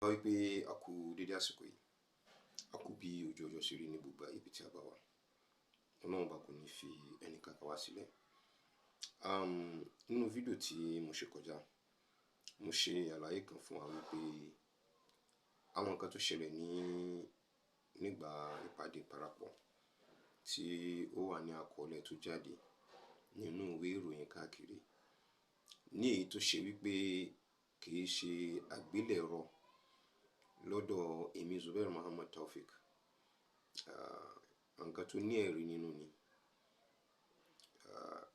Wípé a kú dédé àsìkò yìí, a kú bí ojú ọjọ́ ṣe rí ní gbogbo ibi tí a bá wà. Ọlọ́run bá kò ní fi ẹnì kankan wá sílẹ̀. Nínú fídíò tí mo ṣe kọjá, mo ṣe àlàyé kan fún wa wípé àwọn nǹkan tó ṣẹlẹ̀ ní nígbà ìpàdé parapọ̀ tí ó wà ní àkọọ́lẹ̀ tó jáde nínú ìwé ìròyìn káàkiri. Ní èyí tó ṣe wípé kì í ṣe àgbélẹ̀rọ lọ́dọ̀ èmi Zubair Muhammad Taofeek. Nǹkan tó ní ẹ̀rí nínú ni,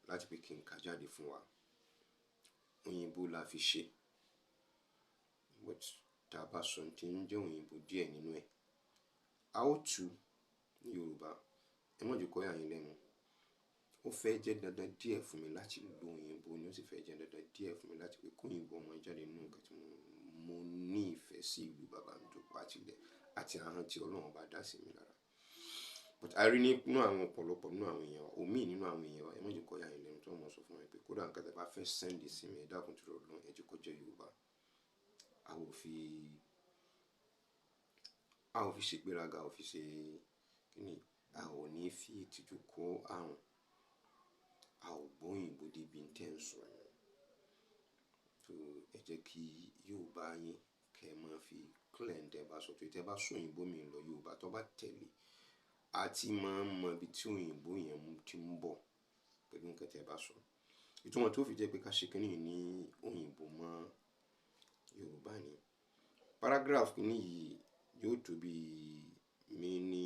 láti pé kí n kà jáde fún wa. Òyìnbó la fi ṣe, but tí a bá sọ ohun tí ń jẹ́ òyìnbó díẹ̀ nínú ẹ̀, a ó tú ní Yorùbá. Ẹ má jẹ́ kó yà yín lẹ́nu. Ó fẹ́ jẹ́ dandan díẹ̀ fún mi láti lo òyìnbó ni ó sì fẹ́ jẹ́ dandan díẹ̀ fún mi láti pé kó òyìnbó ọmọ jáde nínú nǹkan tí mo ní ìfẹ́ sí ìlú bàbá mi tó pa tilẹ̀ àti ahọ́n tí Ọlọ́run bá dá sí mi lára. But a rí nínú àwọn ọ̀pọ̀lọpọ̀ nínú àwọn èèyàn wa, òmíì nínú àwọn èèyàn wa, ẹ má jẹ́ kó yà yín lẹ́nu tí wọ́n mọ̀ sọ fún mi pé kódà nǹkan tí ẹ bá fẹ́ send sí mi, ẹ dákun torí Ọlọ́run, ẹ jẹ́ kó jẹ́ Yorùbá. A ò fi ṣe ìgbéraga, a ò fi ṣe kíni, a ò ní fi ìtìjú kó àrùn. A ò gbọ́ òyìnbó débi tí ẹ̀ ń sọ yẹn. So ẹ jẹ́ kí Yorùbá yín kí ẹ máa fi clear ǹ tẹ bá sọ. Torí tí ẹ bá sọ òyìnbó mi lọ, Yorùbá tó bá tẹ̀lé, a ti máa mọ ibi tí òyìnbó yẹn ti ń bọ̀ pẹ̀lú nǹkan tí ẹ bá sọ. Ìtumọ̀ tó fi jẹ́ pé ká ṣe kíni yìí ní òyìnbó mọ́ Yorùbá ni. Paragraph kíní yìí yóò tó bí mi ní,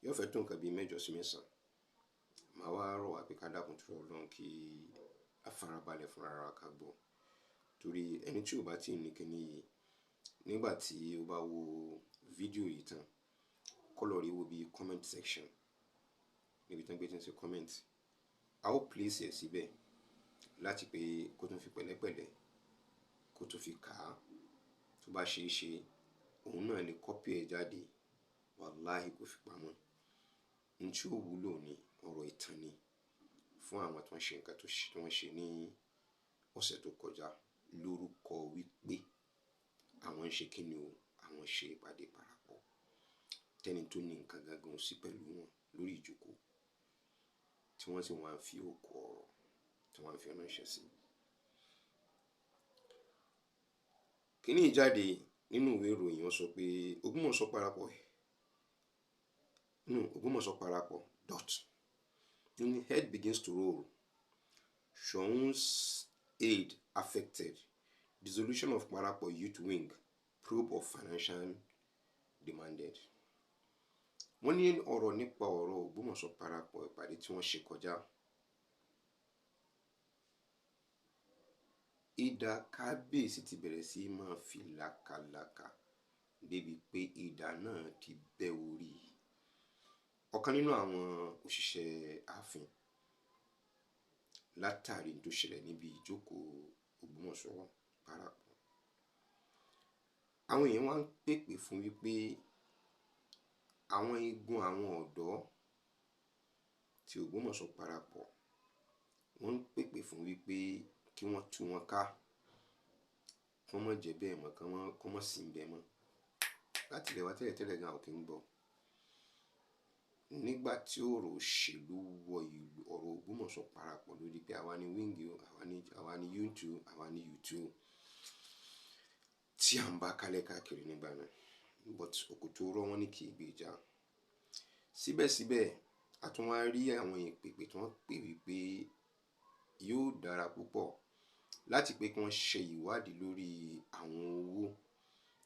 yóò fẹ́ tó nǹkan bí mẹ́jọ sí mẹ́sàn-án. Màá wá rọ̀ wá pé ká dákun torí Ọlọ́run kí a farabalẹ̀ fún ara wa ká gbọ́. Torí ẹni tí ò bá tí ì ní kíní yìí, nígbà tí ó bá wo fídíò yìí tán, kó lọ rí wo bí comment section níbi tí wọ́n gbé tí ń ṣe comment. A ó place ẹ̀ síbẹ̀ láti pé kó tún fi pẹ̀lẹ́pẹ̀lẹ́, kó tún fi kà á. Tó bá ṣe é ṣe, òun náà lè copy ẹ̀ jáde. Wàláhì kó fi pamọ́. Ohun tí ó wúlò ní ọ̀rọ̀ ìtàn ni fún àwọn tí wọ́n ṣe nǹkan tó ṣe, tí wọ́n ṣe ní ọ̀sẹ̀ tó kọjá lórúkọ wípé àwọn ń ṣe kíni o, àwọn ṣe ìpàdé parapọ̀. Tẹ́ni tó ní nǹkan gangan sí pẹ̀lú wọn lórí ìjókòó tí wọ́n sì wá ń fi òkú ọ̀rọ̀ tí wọ́n fi ránṣẹ́ sí. Kíní jáde nínú ìwé ìròyìn wọ́n sọ pé Ògbómọ̀ṣọ́ parapọ̀, no, Ògbómọ̀ṣọ́ parapọ̀ dot. Ní head begins to roll. Soun's aid affected. Dissolution of Parapọ̀ Youth Wing. Probe of financial demanded. Wọ́n ní ọ̀rọ̀ nípa ọ̀rọ̀ Ògbómọ̀ṣọ́ parapọ̀ ìpàdé tí wọ́n ṣe kọjá. Idà kábíyèsí ti bẹ̀rẹ̀ sí máa fi làkàlàkà débi pé idà náà ti bẹ́ orí. Ọ̀kan nínú àwọn òṣìṣẹ́ ààfin látàrí tó ṣẹlẹ̀ níbi ìjókòó Ògbómọ̀ṣọ́ parapọ̀. Àwọn èèyàn wá ń pèpè fún wípé àwọn igun àwọn ọ̀dọ́ tí Ògbómọ̀ṣọ́ parapọ̀ wọ́n ń pèpè fún wípé kí wọ́n tú wọn ká, kí wọ́n má jẹ́ bẹ́ẹ̀ mọ́, kí wọ́n má sì ń bẹ mọ́. Láti ilẹ̀ wa tẹ́lẹ̀tẹ́lẹ̀ gan a ò kí ń gbọ́. Nígbà tí ọ̀rọ̀ òṣèlú wọ ìlú, ọ̀rọ̀ Ògbómọ̀ṣọ́ parapọ̀ lórí pé àwa ni wíńgì o, àwa ni U2, àwa ni U2 tí à ń bá kálẹ̀ káàkiri nígbà náà. But òkúta rọ́ wọn ní kì í gbé ìjà. Síbẹ̀síbẹ̀, a tún wá rí àwọn ìpèpè tí wọ́n pè wípé yóò dára púpọ̀ láti pé kí wọ́n ṣe ìwádìí lórí àwọn owó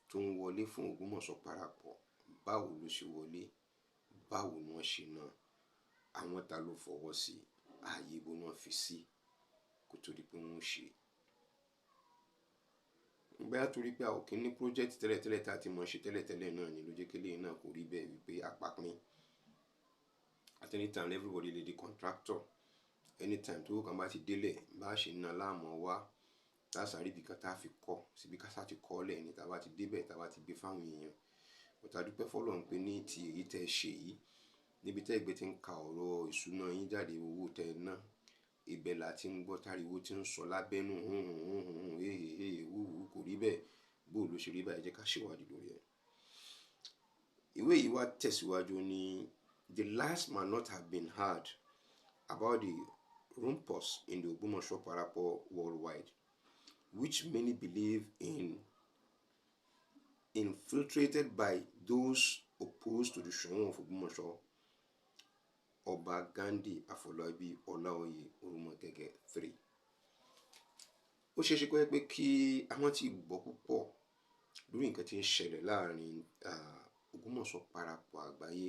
tó ń wọlé fún Ògbómọ̀ṣọ́ parapọ̀. Báwo ló ṣe wọlé? Báwo ni wọ́n ṣe ná? Àwọn ta ló fọwọ́ sí? Ààyè ibo ni wọ́n fi sí? Kó tó di pé wọ́n ṣe. Bóyá torí pé a ò kí ní project tẹ́lẹ̀tẹ́lẹ̀ tí a ti mọ̀ ṣe tẹ́lẹ̀tẹ́lẹ̀ náà ni ló jẹ́ kí eléyìí náà kò rí bẹ́ẹ̀ wípé a papín. At any time everybody lè di contractor. Anytime tó kan bá ti délẹ̀, bá ṣe ná láàmú wá, tá sáré ibi kan tá fi kọ́, síbi ká sá ti kọ́ lẹ̀ ni tá bá ti dé bẹ́ẹ̀ tá bá ti gbé fún àwọn èèyàn. But a dúpẹ́ fún Ọlọ́run pé ní ti èyí tí ẹ ṣe yìí, níbi tí ẹgbẹ́ ti ń ka ọ̀rọ̀ ìṣúná yín jáde, owó tẹ ná, ibẹ̀ la ti ń gbọ́ táriwo tí ń sọ lábẹ́nú, hùn hùn hùn hùn, héhè héhè, wúwú kò rí bẹ́ẹ̀. Bó ló ṣe rí báyìí, jẹ́ ká ṣèwádìí lórí ẹ̀. Ìwé yìí wá tẹ̀síwájú ní, the last might not have been heard about the rumpus in the Ogbomoso Parapo worldwide, which many believe in infiltrated by those opposed to the Soun of Ogbomoso, Ọba Ghandi Afọlábí Ọláoyè Orúmọgẹ́gẹ́ III. Ó ṣeé ṣe kó jẹ́ pé kí a má ti gbọ́ púpọ̀ lórí nǹkan tí ń ṣẹlẹ̀ láàrin Ògbómọ̀ṣọ́ parapọ̀ àgbáyé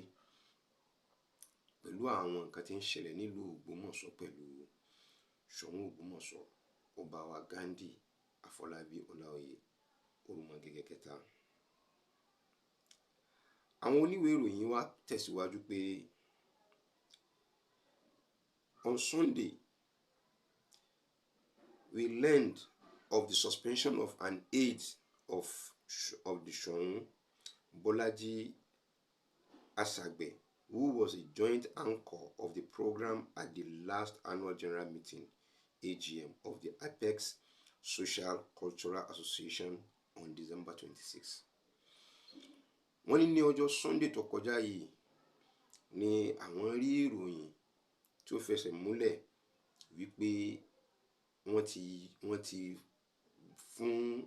pẹ̀lú àwọn nǹkan tí ń ṣẹlẹ̀ nílùú Ògbómọ̀ṣọ́ pẹ̀lú Ṣọ̀ún Ògbómọ̀ṣọ́, Ọba wa Ghandi Afọlábí Ọláoyè Orúmọgẹ́gẹ́ kẹta. Àwọn oníwèé ìròyìn wa tẹ̀síwájú pé on Sunday, we learned of the suspension of an aide of the Soun, Bolaji Asagbe, who was a joint anchor of the program at the last annual general meeting, AGM, of the Apex Social Cultural Association on December 26. Wọ́n ní ní ọjọ́ Sunday tó kọjá yìí ni àwọn rí ìròyìn tí ó fẹsẹ̀ múlẹ̀ wípé wọ́n ti fún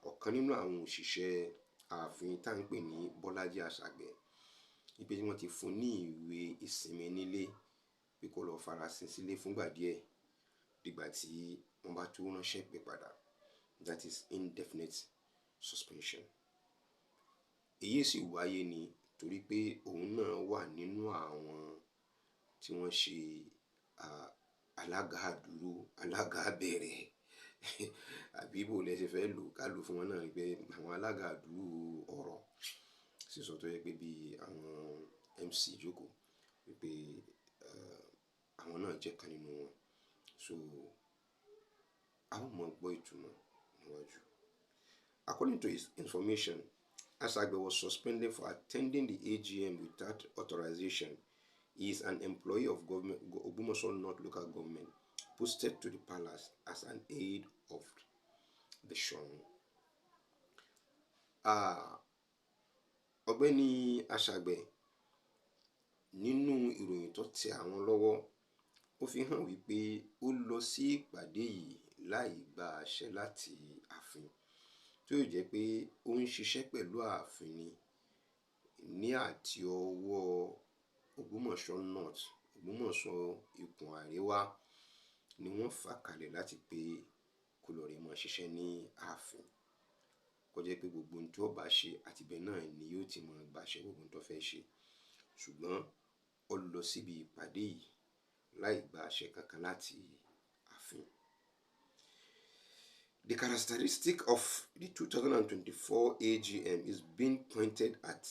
ọ̀kan nínú àwọn òṣìṣẹ́ ààfin tá ń pè ní Bọ́lájí Àṣàgbẹ̀, wípé wọ́n ti fún ní ìwé ìsinmi nílé pé kó lọ farasin sílé fúngbà díẹ̀ dìgbà tí wọ́n bá tó ránṣẹ́ pé padà, that is indefinite suspension. Èyí sì wáyé ni torí pé òun náà wà nínú àwọn tí wọ́n ṣe alága dúró, alága bẹ̀rẹ̀, àbí bó lẹ ṣe fẹ́ lò ká lò fún wọn náà ni pé àwọn alága dúró ọ̀rọ̀ sísọ tó yẹ pé bí àwọn MC jókòó wípé àwọn náà jẹ́ kan nínú wọn. So a ó mọ̀ gbọ́ ìtumọ̀ níwájú. According to his information, Asagbe was suspended for attending the AGM without authorization. He is an employee of government, Ogbomoso North Local Government, posted to the palace as an aide of the Soun. Ọ̀gbẹ́ni Asagbe, nínú ìròyìn tó tẹ àwọn lọ́wọ́, ó fi hàn wípé ó lọ sí ìpàdé yìí láì gba àṣẹ láti ààfin, tó yóò jẹ́ pé ó ń ṣiṣẹ́ pẹ̀lú ààfin ni ní àti ọwọ́ Ògbómọ̀ṣọ́ North, Ògbómọ̀ṣọ́ ikùn àríwá ni wọ́n fà kalẹ̀ láti pé kó lọ rí mọ́ ṣiṣẹ́ ní ààfin, kó jẹ́ pé gbogbo ohun tí ó bá ṣe àtibẹ̀ náà ni yóò ti máa gbàṣẹ gbogbo ohun tó fẹ́ ṣe. Ṣùgbọ́n ó lọ síbi ìpàdé yìí láì gba àṣẹ kankan láti ààfin. The characteristic of the 2024 AGM is being pointed at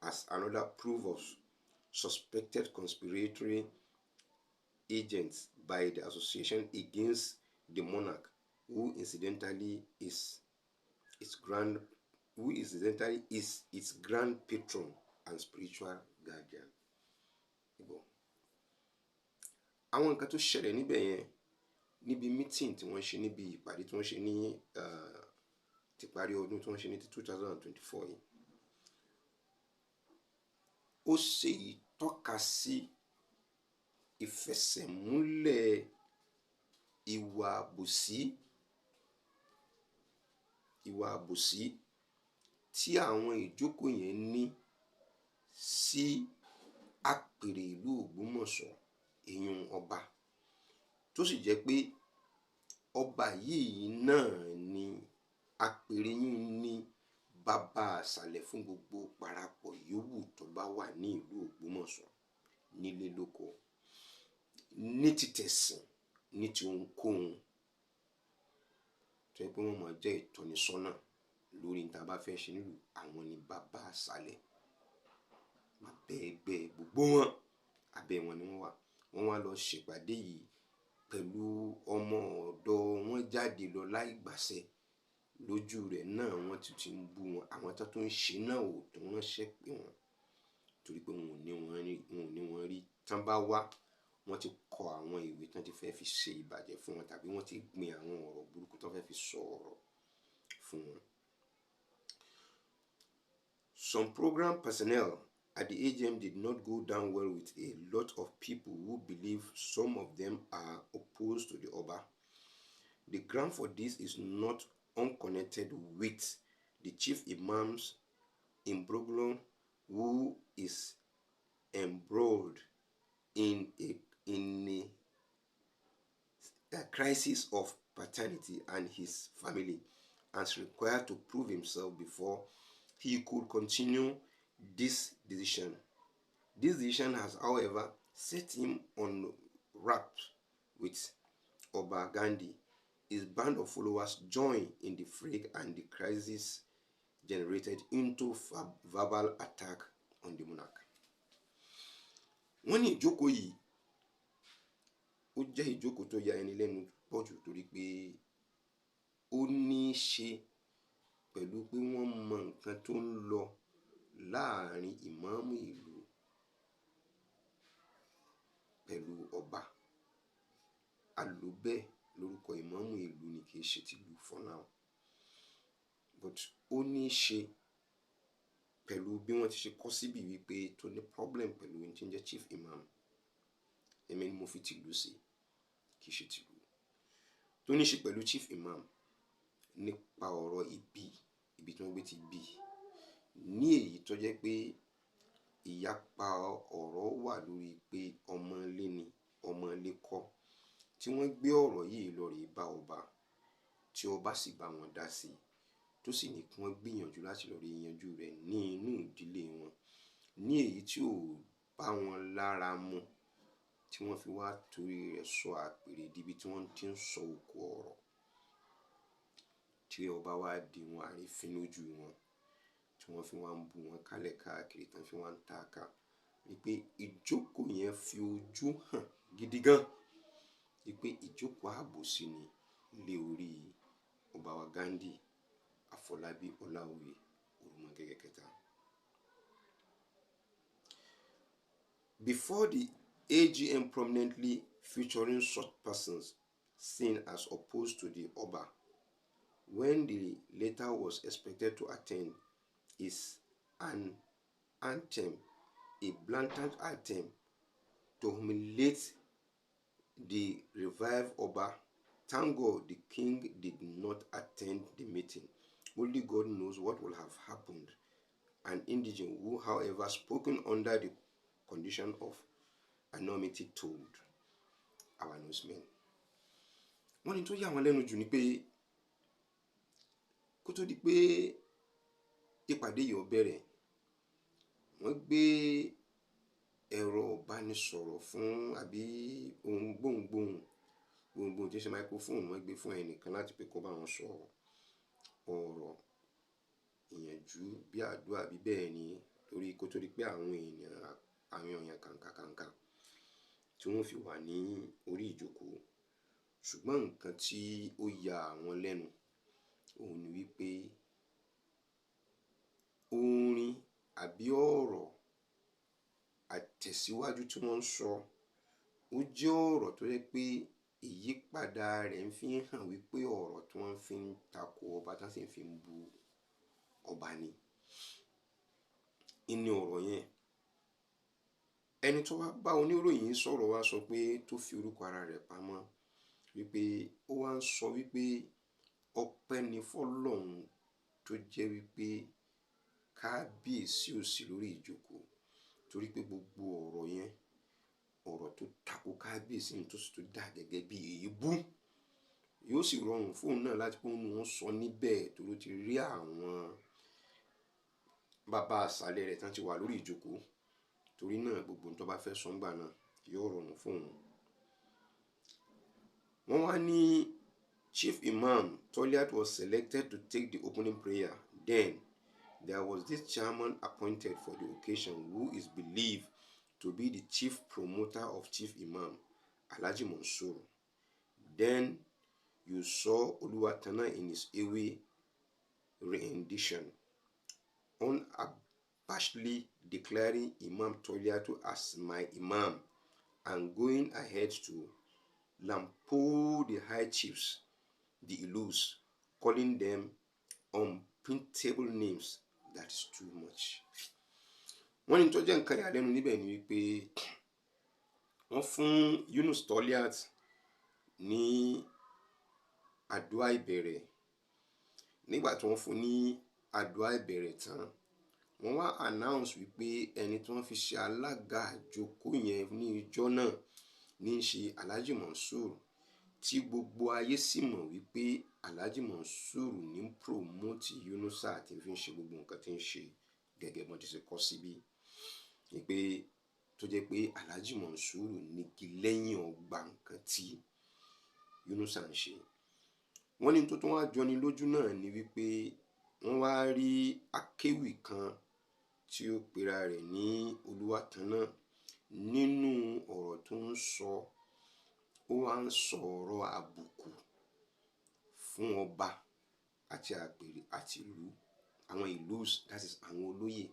as another proof of suspected conspiratory agents by the association against the monarch, who incidentally is its grand patron and spiritual guardian. Ìbọ̀. Àwọn nǹkan tó ṣẹlẹ̀ níbẹ̀ yẹn, níbi meeting tí wọ́n ṣe, níbi ìpàdé tí wọ́n ṣe ní ti parí ọdún tí wọ́n ṣe ní ti 2024 yìí, ó ṣe ìtọ́ka sí ìfẹsẹ̀múlẹ̀ ìwà àbòsí tí àwọn ìjókòó yẹn ní sí àpèrè ìlú Ògbómọ̀ṣọ́, ìyún ọba, tó sì jẹ́ pé ọba yìí náà ni àpèrè yìí ní bàbá àṣàlẹ̀ fún gbogbo parapọ̀ yòówù tó bá wà ní ìlú Ògbómọ̀ṣọ́, nílé lóko, ní ti tẹ̀sìn, ní ti ohunkóhun tó yẹ pé wọ́n máa jẹ́ ìtọ́nisọ́nà lórí ní tá a bá fẹ́ ṣe nílùú. Àwọn ni bàbá àṣàlẹ̀, bàbá ẹgbẹ́ gbogbo wọn, abẹ́ wọn ni wọ́n wà. Wọ́n wá lọ ṣèpàdé yìí pẹ̀lú ọmọ ọ̀dọ̀ wọn jáde lọ láì gbàṣẹ lójú rẹ̀ náà. Wọ́n tún ti ń bú wọn. Àwọn tó tún ń ṣe náà ò tún ránṣẹ́ pé wọ́n, torí pé wọn ò ní wọn rí, wọn ò ní wọn rí. Tán bá wá, wọ́n ti kọ àwọn ìwé tán ti fẹ́ fi ṣe ìbàjẹ́ fún wọn, tàbí wọ́n ti gbin àwọn ọ̀rọ̀ burúkú tán fẹ́ fi sọ ọ̀rọ̀. fún wọn. Some program personnel at the AGM did not go down well with a lot of people who believe some of them are opposed to the Oba. The ground for this is not unconnected with the chief imam's imbroglio, who is embroiled in a crisis of paternity and his family and is required to prove himself before he could continue this decision. This decision has, however, set him on wraps with Oba Gandhi. His band of followers joined in the fray and the crisis generated into verbal attack on the monarch. Wọ́n ní ìjókòó yìí, ó jẹ́ ìjókòó tó ya ẹni lẹ́nu pọ̀ jù, torí pé ó ní í ṣe pẹ̀lú pé wọ́n mọ nǹkan tó ń lọ láàrin ìmáàmù ìlú pẹ̀lú ọba. A lò bẹ́ẹ̀ lórúkọ ìmáàmù ìlú ni, kì í ṣe tìlú for now, but ó ní í ṣe pẹ̀lú bí wọ́n ti ṣe kọ́ síbi wípé tó ní problem pẹ̀lú ẹni tí ń jẹ́ chief imam. Èmi ni mo fi tìlú sí, kì í ṣe tìlú, tó ní í ṣe pẹ̀lú chief imam nípa ọ̀rọ̀ ìbí, ibi tí wọ́n gbé ti bí, ní èyí tó jẹ́ pé ìyapa ọ̀rọ̀ wà lórí pé ọmọ ilé ni, ọmọ ilé kọ́, tí wọ́n gbé ọ̀rọ̀ yìí lọ rèé bá ọba, tí ọba sì bá wọn dá sí i, tó sì ní kí wọ́n gbìyànjú láti lọ rí yanjú rẹ̀ ní inú ìdílé wọn, ní èyí tí ò bá wọn lára mu, tí wọ́n fi wá torí rẹ̀ sọ àpèrè díbi tí wọ́n ti ń sọ òkò ọ̀rọ̀, tí ọba wá di wọn àrífín lójú wọn, tí wọ́n fi wá ń bú wọn kálẹ̀ káàkiri, tí wọ́n fi wá ń tàka wípé ìjókòó yẹn fi ojú hàn gidi gan wípé ìjókòó àbòsí ni lé orí ọba wa Ghandi Àfọlábí Ọláoyè Òrùmọgẹ́gẹ́ kẹta. Before the AGM prominently featuring such persons seen as opposed to the Oba, when the latter was expected to attend, is an attempt, a blatant attempt to humiliate the revived Oba. Thank God the king did not attend the meeting. Only God knows what will have happened. An indigene who, however, spoken under the condition of anonymity told our newsmen. Wọ́n ní tó yà wọ́n lẹ́nu jù ni pé kó tó di pé ìpàdé yìí ó bẹ̀rẹ̀, wọ́n gbé ẹ̀rọ ìbánisọ̀rọ̀ fún àbí ohun gbohùngbohùn, gbohùngbohùn tí ń ṣe microphone, wọ́n gbé fún ẹnìkan láti pé kó bá wọn sọ ọ̀rọ̀ ìyànjú bí àdúrà bí bẹ́ẹ̀ ni, torí kó tó di pé àwọn èèyàn kàǹkàkàǹkà tí wọ́n fi wà ní orí ìjókòó. Ṣùgbọ́n nǹkan tí ó ya àwọn lẹ́nu, òun ni wípé orin àbí ọ̀rọ̀ àtẹ̀síwájú tí wọ́n ń sọ, ó jẹ́ ọ̀rọ̀ tó jẹ́ pé ìyípadà rẹ̀ ń fi hàn wípé ọ̀rọ̀ tí wọ́n fi ń tako ọba, tí wọ́n sì fi ń bu ọba ni. Ìní ọ̀rọ̀ yẹn, ẹni tó wá bá oníròyìn sọ̀rọ̀ wá sọ pé, tó fi orúkọ ara rẹ̀ pamọ́, wípé ó wá ń sọ wípé ọpẹ́ ni fọ́lọ́run tó jẹ́ wípé kábíyèsí ò sí lórí ìjókòó, torí pé gbogbo ọ̀rọ̀ yẹn, ọ̀rọ̀ tó tako kábíyèsí ni, tó sì tó dà gẹ́gẹ́ bí èébú. Yóò sì rọrùn fóun náà láti pé òun sọ níbẹ̀, torí ó ti rí àwọn bàbá àṣàlẹ̀ rẹ̀ tán ti wà lórí ìjókòó. Torí náà, gbogbo ohun tó bá fẹ́ sọ ńgbà náà yóò rọrùn fóun. Wọ́n wá ní Chief Imam Toliat was selected to take the opening prayer. Then there was this chairman appointed for the occasion, who is believed to be the chief promoter of Chief Imam Alhaji Mansour. Then you saw Oluwatana in his Ewe rendition, unabashedly declaring Imam Toliatu as my Imam and going ahead to lampoon the high chiefs, the Ilus, calling them Unprintable names, that is too much. Wọ́n ní tó jẹ́ nǹkan ìyàlẹ́nu níbẹ̀ ni wípé wọ́n fún Yunus Toliat ní àdúrà ìbẹ̀rẹ̀. Nígbà tí wọ́n fún ní àdúrà ìbẹ̀rẹ̀ tán, wọ́n wá announce wípé ẹni tí wọ́n fi ṣe alága àjókòó yẹn ní ìjọ náà ní í ṣe Alhaji Mansour, tí gbogbo ayé sì mọ̀ wípé Alhaji Mansour ní promote Yunusa àti fi ń ṣe gbogbo nǹkan tí ń ṣe, gẹ́gẹ́ bọ́n ti ṣe kọ́ síbí wípé tó jẹ́ pé Alhaji Mansour nígi lẹ́yìn ọgbà nǹkan tí Yunusa ń ṣe. Wọ́n ní tó tún wá jọni lójú náà ni wípé wọ́n wá rí akéwì kan tí ó pera rẹ̀ ní Olúwatánná. Nínú ọ̀rọ̀ tó ń sọ, ó wá ń sọ ọ̀rọ̀ àbùkù fún ọba àti àpèrè àti ìlú, àwọn ìlú, that is, àwọn olóyè.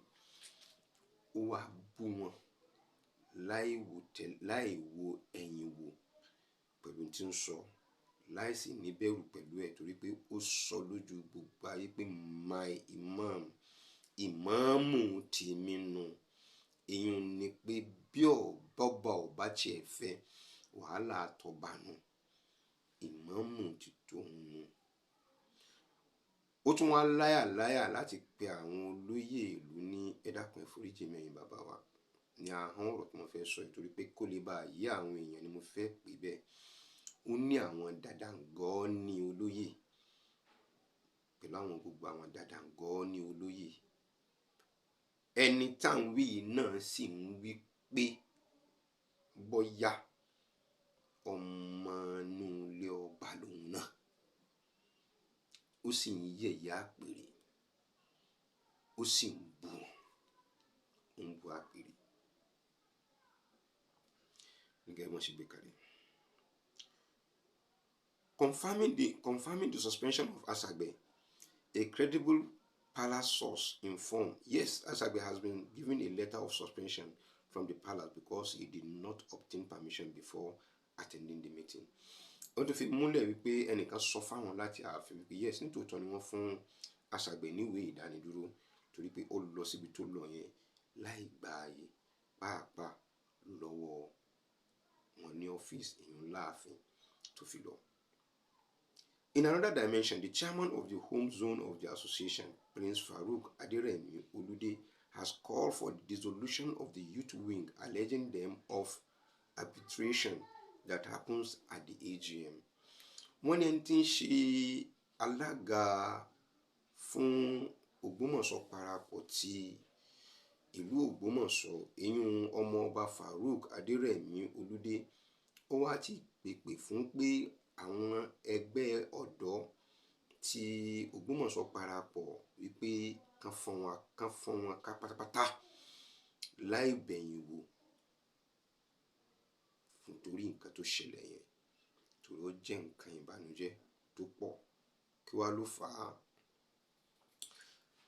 Ó wá bú wọn láì wo ẹ̀yìn wò pẹ̀lú tí ń sọ, láì sì níbẹ̀rù pẹ̀lú ẹ̀, torí pé ó sọ lójú gbogbo ayé pé, "My imam, ìmáàmù tèmi nù." Ìyẹn ni pé bí ọba ò bá tiẹ̀ fẹ́ wàhálà, àtọ̀bà nù, ìmáàmù ti tòun nù. Ó tún wá láyà láyà láti pe àwọn olóyè ìlú ní, "Ẹ dákun, ẹ foríjì mi, ẹ̀yin bàbá wa," ní ahọ́n ọ̀rọ̀ tí mo fẹ́ sọ yìí, torí pé kó lè bá yé àwọn èèyàn ni mo fẹ́ pè bẹ́ẹ̀. Ó ní àwọn dàdàngọ́ ní olóyè, pẹ̀lú àwọn gbogbo àwọn dàdàngọ́ ní olóyè. Ẹni tá à ń wí yìí náà sì ń wí pé bọ́yá ọmọ inú ilé ọba lòun náà, ó sì ń yẹ̀yẹ́ àpèrè, ó sì ń bú wọn, ó ń bu àpèrè gẹ́gẹ́ bí wọ́n ṣe gbé kalẹ̀. Confirming the suspension of Asagbe, a credible palace source informed, yes, Asagbe has been given a letter of suspension from the palace because he did not obtain permission before attending the meeting. Ó tún fi múlẹ̀ wípé ẹnìkan sọ fáwọn láti ààfin wípé yes, nítòótọ́ ni wọ́n fún Asagbe níwèé ìdánidúró, torí pé ó lọ síbi tó lọ yẹn láì gba ààyè pàápàá lọ́wọ́ wọn ní ọ́fíìsì ìyún láàfin tó fi lọ. In another dimension, the chairman of the home zone of the association, Prince Farouk Aderemi Olude, has called for the dissolution of the youth wing, alleging them of arbitration that happens at the AGM. Wọ́n ní ẹni tí ń ṣe alága fún Ògbómọ̀ṣọ́ parapọ̀ ti ìlú Ògbómọ̀ṣọ́, ìyún Ọmọọba Farouk Aderemi Olude, ó wá ti pèpè fún pé àwọn ẹgbẹ́ ọ̀dọ́ ti Ògbómọ̀ṣọ́ parapọ̀ wípé kán fọ́n wọn ká pátápátá láì bẹ̀yìn wò fún torí nǹkan tó ṣẹlẹ̀ yẹn, torí ó jẹ́ nǹkan ìbànújẹ́ tó pọ̀. Kí wá ló fà á?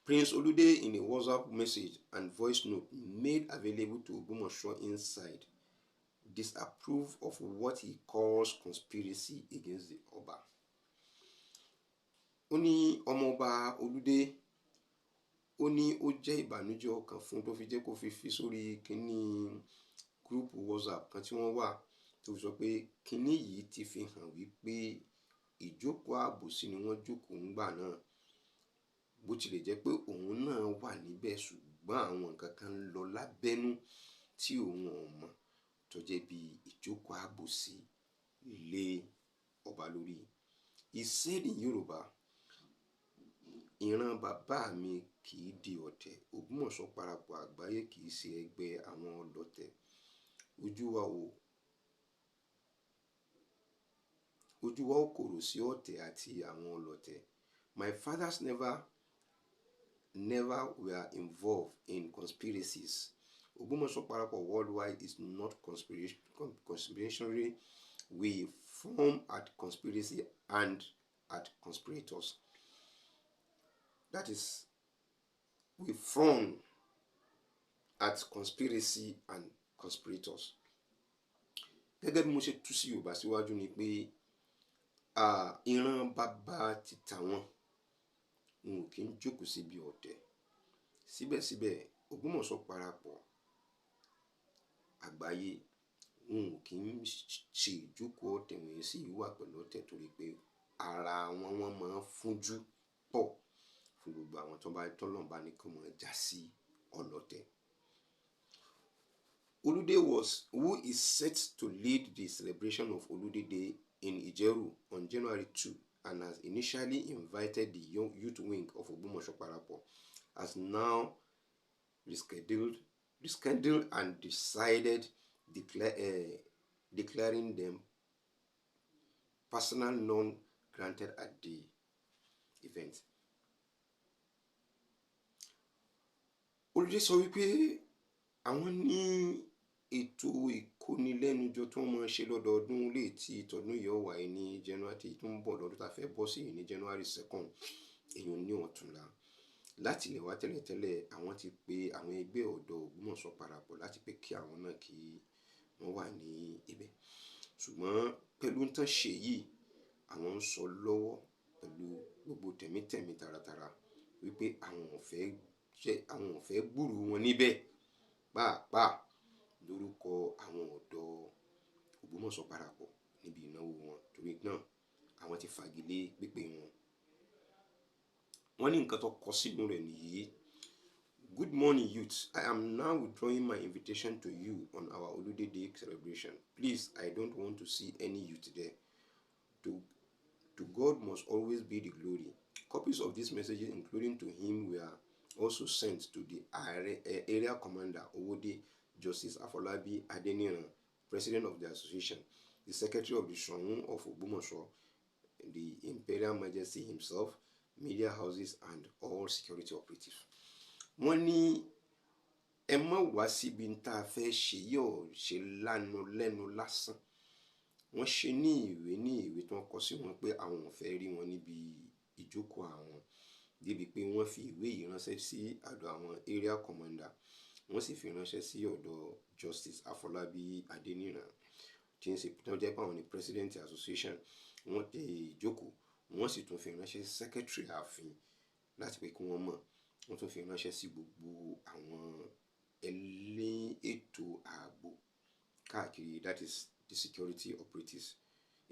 Prince Olude, in a WhatsApp message and voice note made available to Ogbomoso Inside, disapprove of what he calls conspiracy against the Ọba. Ó ní Ọmọọba Olúdé, ó ní ó jẹ́ ìbànújẹ́ ọkàn fún tó fi jẹ́ kó fi sórí kínní group WhatsApp kan tí wọ́n wà, tó fi sọ pé kínní yìí ti fi hàn wípé ìjókòó àbòsí ni wọ́n jókòó ńgbà náà, bó tilẹ̀ jẹ́ pé òun náà wà níbẹ̀, ṣùgbọ́n àwọn nǹkan kan ń lọ lábẹ́nú tí òun ò mọ̀ tó jẹ́ bí ìjókòó àbòsí lé ọba lórí. He said in Yorùbá, "Ìran bàbá mi kì í di ọ̀tẹ̀. Ògbómọ̀ṣọ́ parapọ̀ àgbáyé kì í ṣe ẹgbẹ́ àwọn ọlọ̀tẹ̀. Ojú wa ó korò sí ọ̀tẹ̀ àti àwọn ọlọ̀tẹ̀. My fathers never never were involved in conspiracies. Ògbómọ̀ṣọ́ parapọ̀ worldwide is not conspirationary. We frown at conspiracy and at conspirators." That is, we frown at conspiracy and conspirators. Gẹ́gẹ́ bí mo ṣe tú sí Yorùbá síwájú ni pé ìran bàbá ti tàwọn Wọn ò kí ń jókòó síbi ọ̀tẹ̀. Síbẹ̀síbẹ̀, Ògbómọ̀ṣọ́ parapọ̀ àgbáyé, wọn ò kí ń ṣe ìjókòó ọ̀tẹ̀, wọ́n sì wà pẹ̀lú ọ̀tẹ̀ torí pé ara wọn, wọ́n máa ń fúnjú pọ̀ fún gbogbo àwọn tó bá tọ́lọ́run bá ní kí wọ́n já sí ọlọ́tẹ̀. Olude was who is set to lead the celebration of Olude Day in Ijeru on January 2 and has initially invited the young youth wing of Ogbomoso Parapo, has now rescheduled and decided declaring them persona non grata at the event. Olùdé sọ wípé àwọn ní ètò ìkónilẹ́nujọ tí wọ́n máa ń ṣe lọ́dọọdún lè tí tọdún yìí ó wáyé ní January tó ń bọ̀, lọ́dún tá a fẹ́ bọ́ sí yìí, ní January 2nd, èèyàn ní ọ̀túnla. Láti lè wá tẹ́lẹ̀tẹ́lẹ̀, àwọn ti pe àwọn ẹgbẹ́ ọ̀dọ́ Ògbómọ̀ṣọ́ parapọ̀ láti pé kí àwọn náà kí wọ́n wà ní ibẹ̀, ṣùgbọ́n pẹ̀lú tán ṣe yìí, àwọn ń sọ lọ́wọ́ pẹ̀lú gbogbo tẹ̀mítẹ̀mí taratara wípé àwọn ò fẹ́ jẹ́, àwọn ò fẹ́ gbúròó wọn níbẹ̀ pàápàá lórúkọ àwọn ọ̀dọ́ Ògbómọ̀ṣọ́ parapọ̀ níbi ìnáwó wọn. Torí náà, àwọn ti fagilé pípè wọn. Wọ́n ní nǹkan tó kọ sínú rẹ̀ nìyí: "Good morning, youths. I am now withdrawing my invitation to you on our Olude Day celebration. Please, I don't want to see any youth there. To God must always be the glory." Copies of these messages, including to him, were also sent to the area commander, Owode, Justice Afolabi Adeniran, president of the association, the secretary of the Soun of Ogbomoso, the Imperial Majesty himself, media houses and all security operatives. Wọ́n ní ẹ má wá síbi tá a fẹ́ ṣe yóò ṣe lánàá lẹ́nu lásán. Wọ́n ṣe ní ìwé tí wọ́n kọ sí wọn pé àwọn ò fẹ́ rí wọn níbi ìjókòó àwọn, débi pé wọ́n fi ìwé yìí ránṣẹ́ sí ọ̀dọ̀ àwọn area commander, wọ́n sì fi ránṣẹ́ sí ọ̀dọ̀ Justice Afọlábí Adéníran, tí ń ṣe tí wọ́n jẹ́ pé àwọn ní president association. Wọ́n tẹ ìjókòó, wọ́n sì tún fi ránṣẹ́ sí secretary ààfin láti pé kí wọ́n mọ̀. Wọ́n tún fi ránṣẹ́ sí gbogbo àwọn elétò ààbò káàkiri, that is the security operatives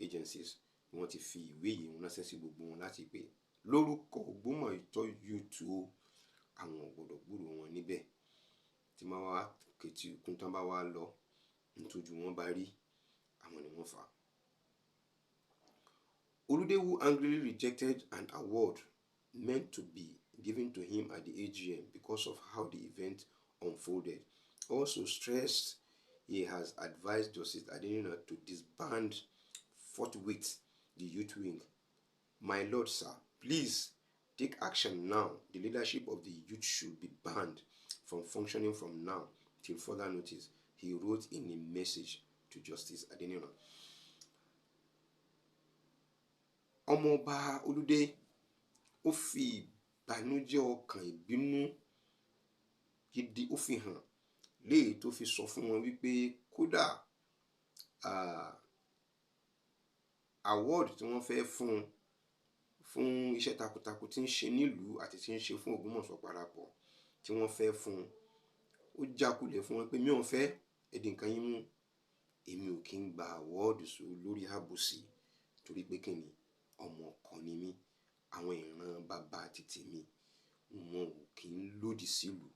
agencies. Wọ́n ti fi ìwé yìí ránṣẹ́ sí gbogbo wọn láti pé lórúkọ Ògbómọ̀ṣọ́ youth o, àwọn ò gbọdọ̀ gbúròó wọn níbẹ̀. Tí wọ́n wá kẹtì kún tán bá wá lọ, ntójú wọn bá rí, àwọn ni wọ́n fà á. Olude, who angrily rejected an award meant to be given to him at the AGM because of how the event unfolded, also stressed he has advised Justice Adeniran to disband forthwith the youth wing. "My lord, sir, please take action now. The leadership of the youth should be banned from functioning from now till further notice," he wrote in a message to Justice Adeniran. Ọmọọba Olúdé ó fi ìbànújẹ́ ọkàn, ìbínú gidi ó fi hàn léyìí tó fi sọ fún wọn wípé kódà award tí wọ́n fẹ́ fún un fún iṣẹ́ takuntakun tí ń ṣe nílùú àti tí ń ṣe fún Ògbómọ̀ṣọ́ parapọ̀ tí wọ́n fẹ́ fún un, ó jákulẹ̀ fún wọn pé mi ò fẹ́ ẹ di nǹkan yín mú, èmi ò kí ń gba award lórí àbòsí, torí pé kí ni, ọmọ ọkọ ni mí, àwọn ìran bàbá títí mi, wọn ò kí ń lòdì sílùú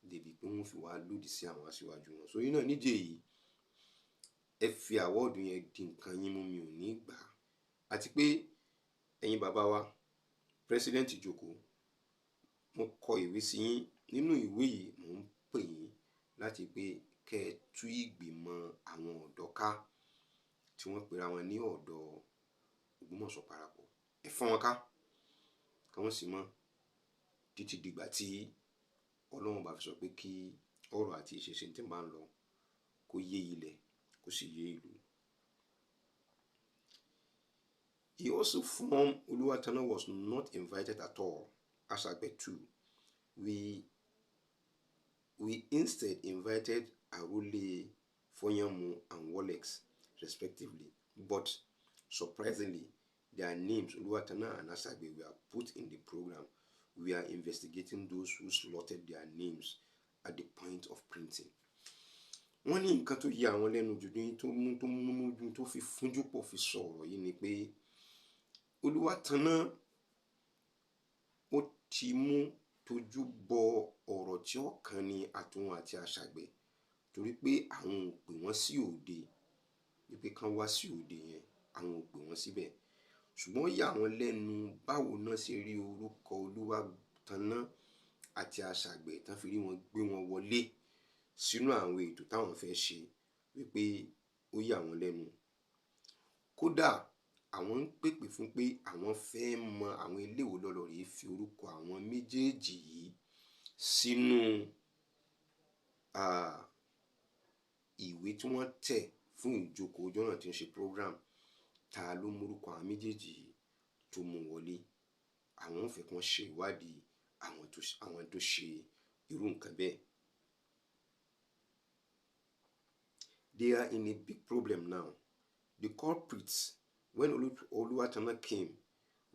débi pé wọ́n fi wá lòdì sí àwọn aṣíwájú wọn. So yín náà nídìí èyí, ẹ fi award yẹn di nǹkan yín mú, mi ò ní gbà á. Àti pé ẹ̀yin bàbá wa, president ìjókòó, mo kọ ìwé sí yín. Nínú ìwé yìí, mò ń pè yín láti pé kẹ́ ẹ tú ìgbìmọ̀ àwọn ọ̀dọ́ ká tí wọ́n pera wọn ní ọ̀dọ́ Ògbómọ̀ṣọ́ parapọ̀. Ẹ fọ́n wọn ká kí wọ́n sì mọ́ títí dìgbà tí Ọlọ́run bá fi sọ pé kí ọ̀rọ̀ àti ìṣesí tí ń bá ń lọ kó yé ilẹ̀, kó sì yé ìlú. He also formed Oluwatana was not invited at all. Asagbe too. We instead invited Arole Foyanmu and Wolex respectively, but surprisingly, their names, Oluwatana and Asagbe, were put in the program. We are investigating those who slotted their names at the point of printing. Wọ́n ní nǹkan tó yà àwọn lẹ́nu jù ní tó mú tó múnú dùn, tó fi fúnjú pọ̀ fi sọ ọ̀rọ̀ yìí ni pé Olúwatanná ó ti mú tójú bọ ọ̀rọ̀ tí ó kàn ní àtòun àti Àṣàgbẹ̀, torí pé àwọn ò pè wọ́n sí òde wípé kán wá sí òde yẹn, àwọn ò pè wọ́n síbẹ̀. Ṣùgbọ́n ó yà wọ́n lẹ́nu báwo náà ṣe rí orúkọ Olúwatanná àti Àṣàgbẹ̀ tán fi rí wọn gbé wọn wọlé sínú àwọn ètò táwọn fẹ́ ṣe, wípé ó yà wọ́n lẹ́nu. Kódà àwọn ń pèpè fún pé àwọn fẹ́ mọ àwọn eléwo lọ́lọ́ rèé fi orúkọ àwọn méjèèjì yìí sínú ìwé tí wọ́n tẹ̀ fún ìjókòó ọjọ́ náà tí ń ṣe program. Ta ló mórúkọ àwọn méjèèjì yìí tó mú wọlé? Àwọn ò fẹ́ kí wọ́n ṣe ìwádìí àwọn tó ṣe irú nǹkan bẹ́ẹ̀. They are in a big problem now. The culprits, when Oluwatana came,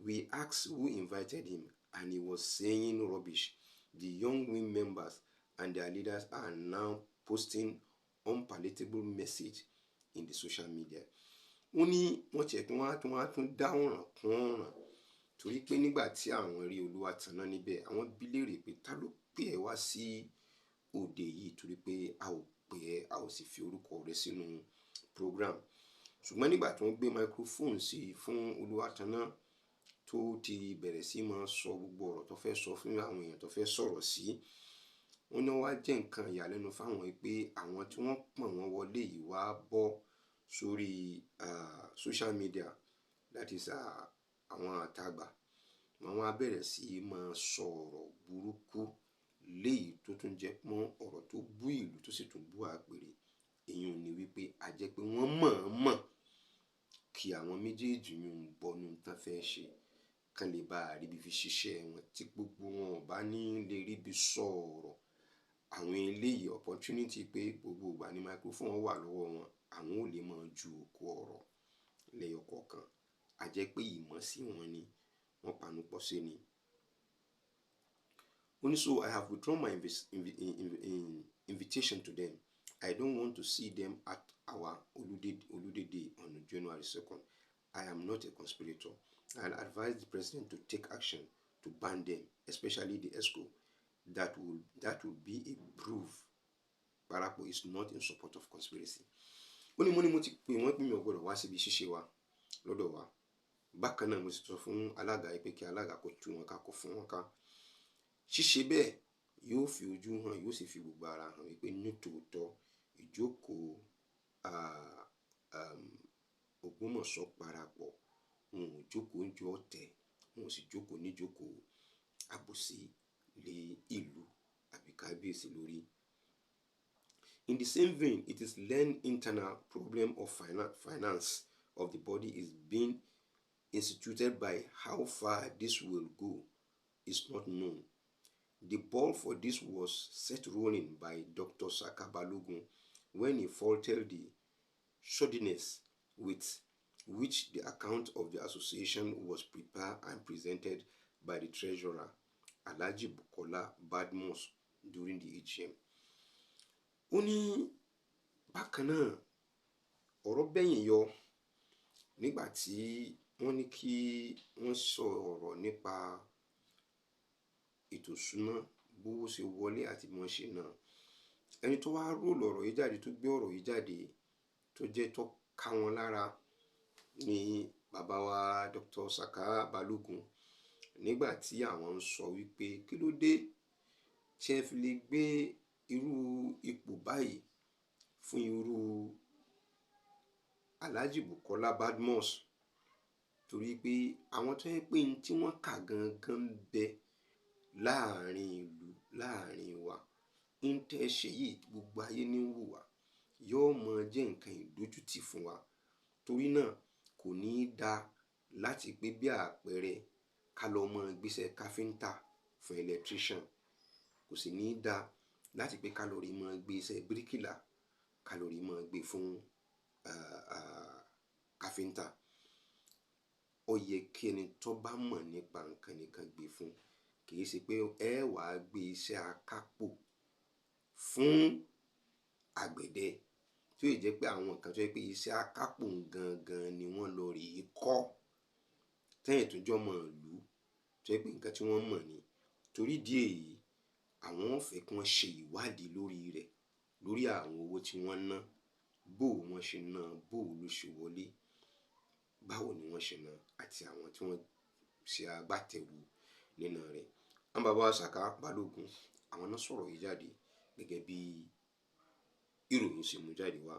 we asked who invited him and he was saying rubbish. The young wing members and their leaders are now posting unpalatable message in the social media. Wọ́n ní wọ́n tiẹ̀ tún wá tún dá ọ̀ràn kún ọ̀ràn, torí pé nígbà tí àwọn rí Olúwatanná níbẹ̀, àwọn bi léèrè pé ta ló pè ẹ́ wá sí òde yìí, torí pé a ò pè ẹ́, a ò sì fi orúkọ rẹ sínú program. Ṣùgbọ́n nígbà tí wọ́n gbé microphone sí fún Olúwatanná, tó ti bẹ̀rẹ̀ sí máa sọ gbogbo ọ̀rọ̀ tó fẹ́ sọ fún àwọn èèyàn tó fẹ́ sọ̀rọ̀ sí, wọ́n ní wá jẹ́ nǹkan ìyàlẹ́nu fáwọn pé àwọn tí wọ́n pọ̀n wọ́n wọlé yìí wá bọ́ sórí social media, that is àwọn àtagbà, wọ́n wá bẹ̀rẹ̀ sí máa sọ ọ̀rọ̀ burúkú léyìí tó tún jẹ́ mọ́ ọ̀rọ̀ tó bú ìlú, tó sì tún bú àpèrè. Èyí ni wípé a jẹ́ pé wọ́n mọ̀ọ́mọ̀ kí àwọn méjèèjì yìí ń bọnú tán fẹ́ ṣe kán lè bá ríbi fi ṣiṣẹ́ wọn. Tí gbogbo wọn ò bá ní lè ríbi sọ̀rọ̀, àwọn eléyìí opportunity pé gbogbo ìgbà ní microphone wà lọ́wọ́ wọn, àwọn ò lè máa ju òkú ọ̀rọ̀ lẹ́yọ kọ̀ọ̀kan. A jẹ́ pé ìmọ̀ sí wọn ni wọ́n panupọ̀ sí ni. Ó ní, "So I have withdrawn my invitation to them. I don't want to see them at our Olude Day on January 2nd. I am not a conspirator. I advise the president to take action to ban them, especially the EXCO. That will be a proof Parapo is not in support of conspiracy." Ó ní mo ti pè wọ́n pé mi ò gbọ́dọ̀ wá síbi ṣíṣe wa lọ́dọ̀ wa. Bákan náà, mo sì sọ fún alága yìí pé kí alága kó tú wọn ká, kó fún wọn ká. Ṣíṣe bẹ́ẹ̀ yóò fi ojú hàn, yóò sì fi gbogbo ara hàn wípé nítòótọ́ ìjókòó Ògbómọ̀ṣọ́ parapọ̀, wọn ò jókòó ń jọ ọ̀tẹ̀, wọn ò sì jókòó níjókòó àbòsí lé ìlú àbí kábíyèsí lórí. In the same vein, it is learned internal problem of finance of the body is being instituted by how far this will go is not known. The ball for this was set rolling by Dr. Saka Balogun when he faulted the shoddiness with which the account of the association was prepared and presented by the treasurer, Alhaji Bukola Badmus, during the AGM. Ó ní bákan náà, ọ̀rọ̀ bẹ́yìn yọ nígbà tí wọ́n ní kí wọ́n sọ ọ̀rọ̀ nípa ètò ìṣúná, bówó ṣe wọlé àti bí wọ́n ṣe ná. Ẹni tó wá roll ọ̀rọ̀ yìí jáde, tó gbé ọ̀rọ̀ yìí jáde, tó jẹ́ tó ká wọn lára ní bàbá wa Dr. Saka Balogun, nígbà tí àwọn ń sọ wípé kí ló dé tí ẹ fi lè gbé irú ipò báyìí fún irú Alhaji Bukola Badmus, torí pé àwọn tó jẹ́ pé n tí wọ́n kà gangan ń bẹ láàrin ìlú, láàrin wa, ń tẹ́ ṣe yìí, gbogbo ayé ní wò wá, yóò mọ jẹ́ nǹkan ìdójútì fún wa. Torí náà, kò ní í dá láti pé bí àpẹẹrẹ ká lọ mọ gbéṣẹ́ káfíńtà fún electrician, kò sì ní í dá láti pé ká lọ rí mọ gbé iṣẹ́ bíríkìlà, ká lọ rí mọ gbé fún káfíńtà. Ó yẹ kí ẹni tó bá mọ̀ nípa nǹkan nìkan gbé fún. Kì í ṣe pé ẹ wàá gbé iṣẹ́ akápò fún àgbẹ̀dẹ, tí ó jẹ́ pé àwọn nǹkan tó jẹ́ pé iṣẹ́ akápò gangan ni wọ́n lọ rí kọ́ tẹ́yìn tó jọmọ ìlú, tó jẹ́ pé nǹkan tí wọ́n mọ̀ ni. Torí ìdí èyí, àwọn ò fẹ́ kí wọ́n ṣe ìwádìí lórí rẹ̀, lórí àwọn owó tí wọ́n ná, bó wọ́n ṣe ná, bó ló ṣe wọlé, báwo ni wọ́n ṣe ná, àti àwọn tí wọ́n ṣe agbátẹrù nínú rẹ̀. Àwọn bàbá wa Sàká Balógun, àwọn náà sọ̀rọ̀ yìí jáde gẹ́gẹ́ bí ìròyìn ṣe mú jáde wá.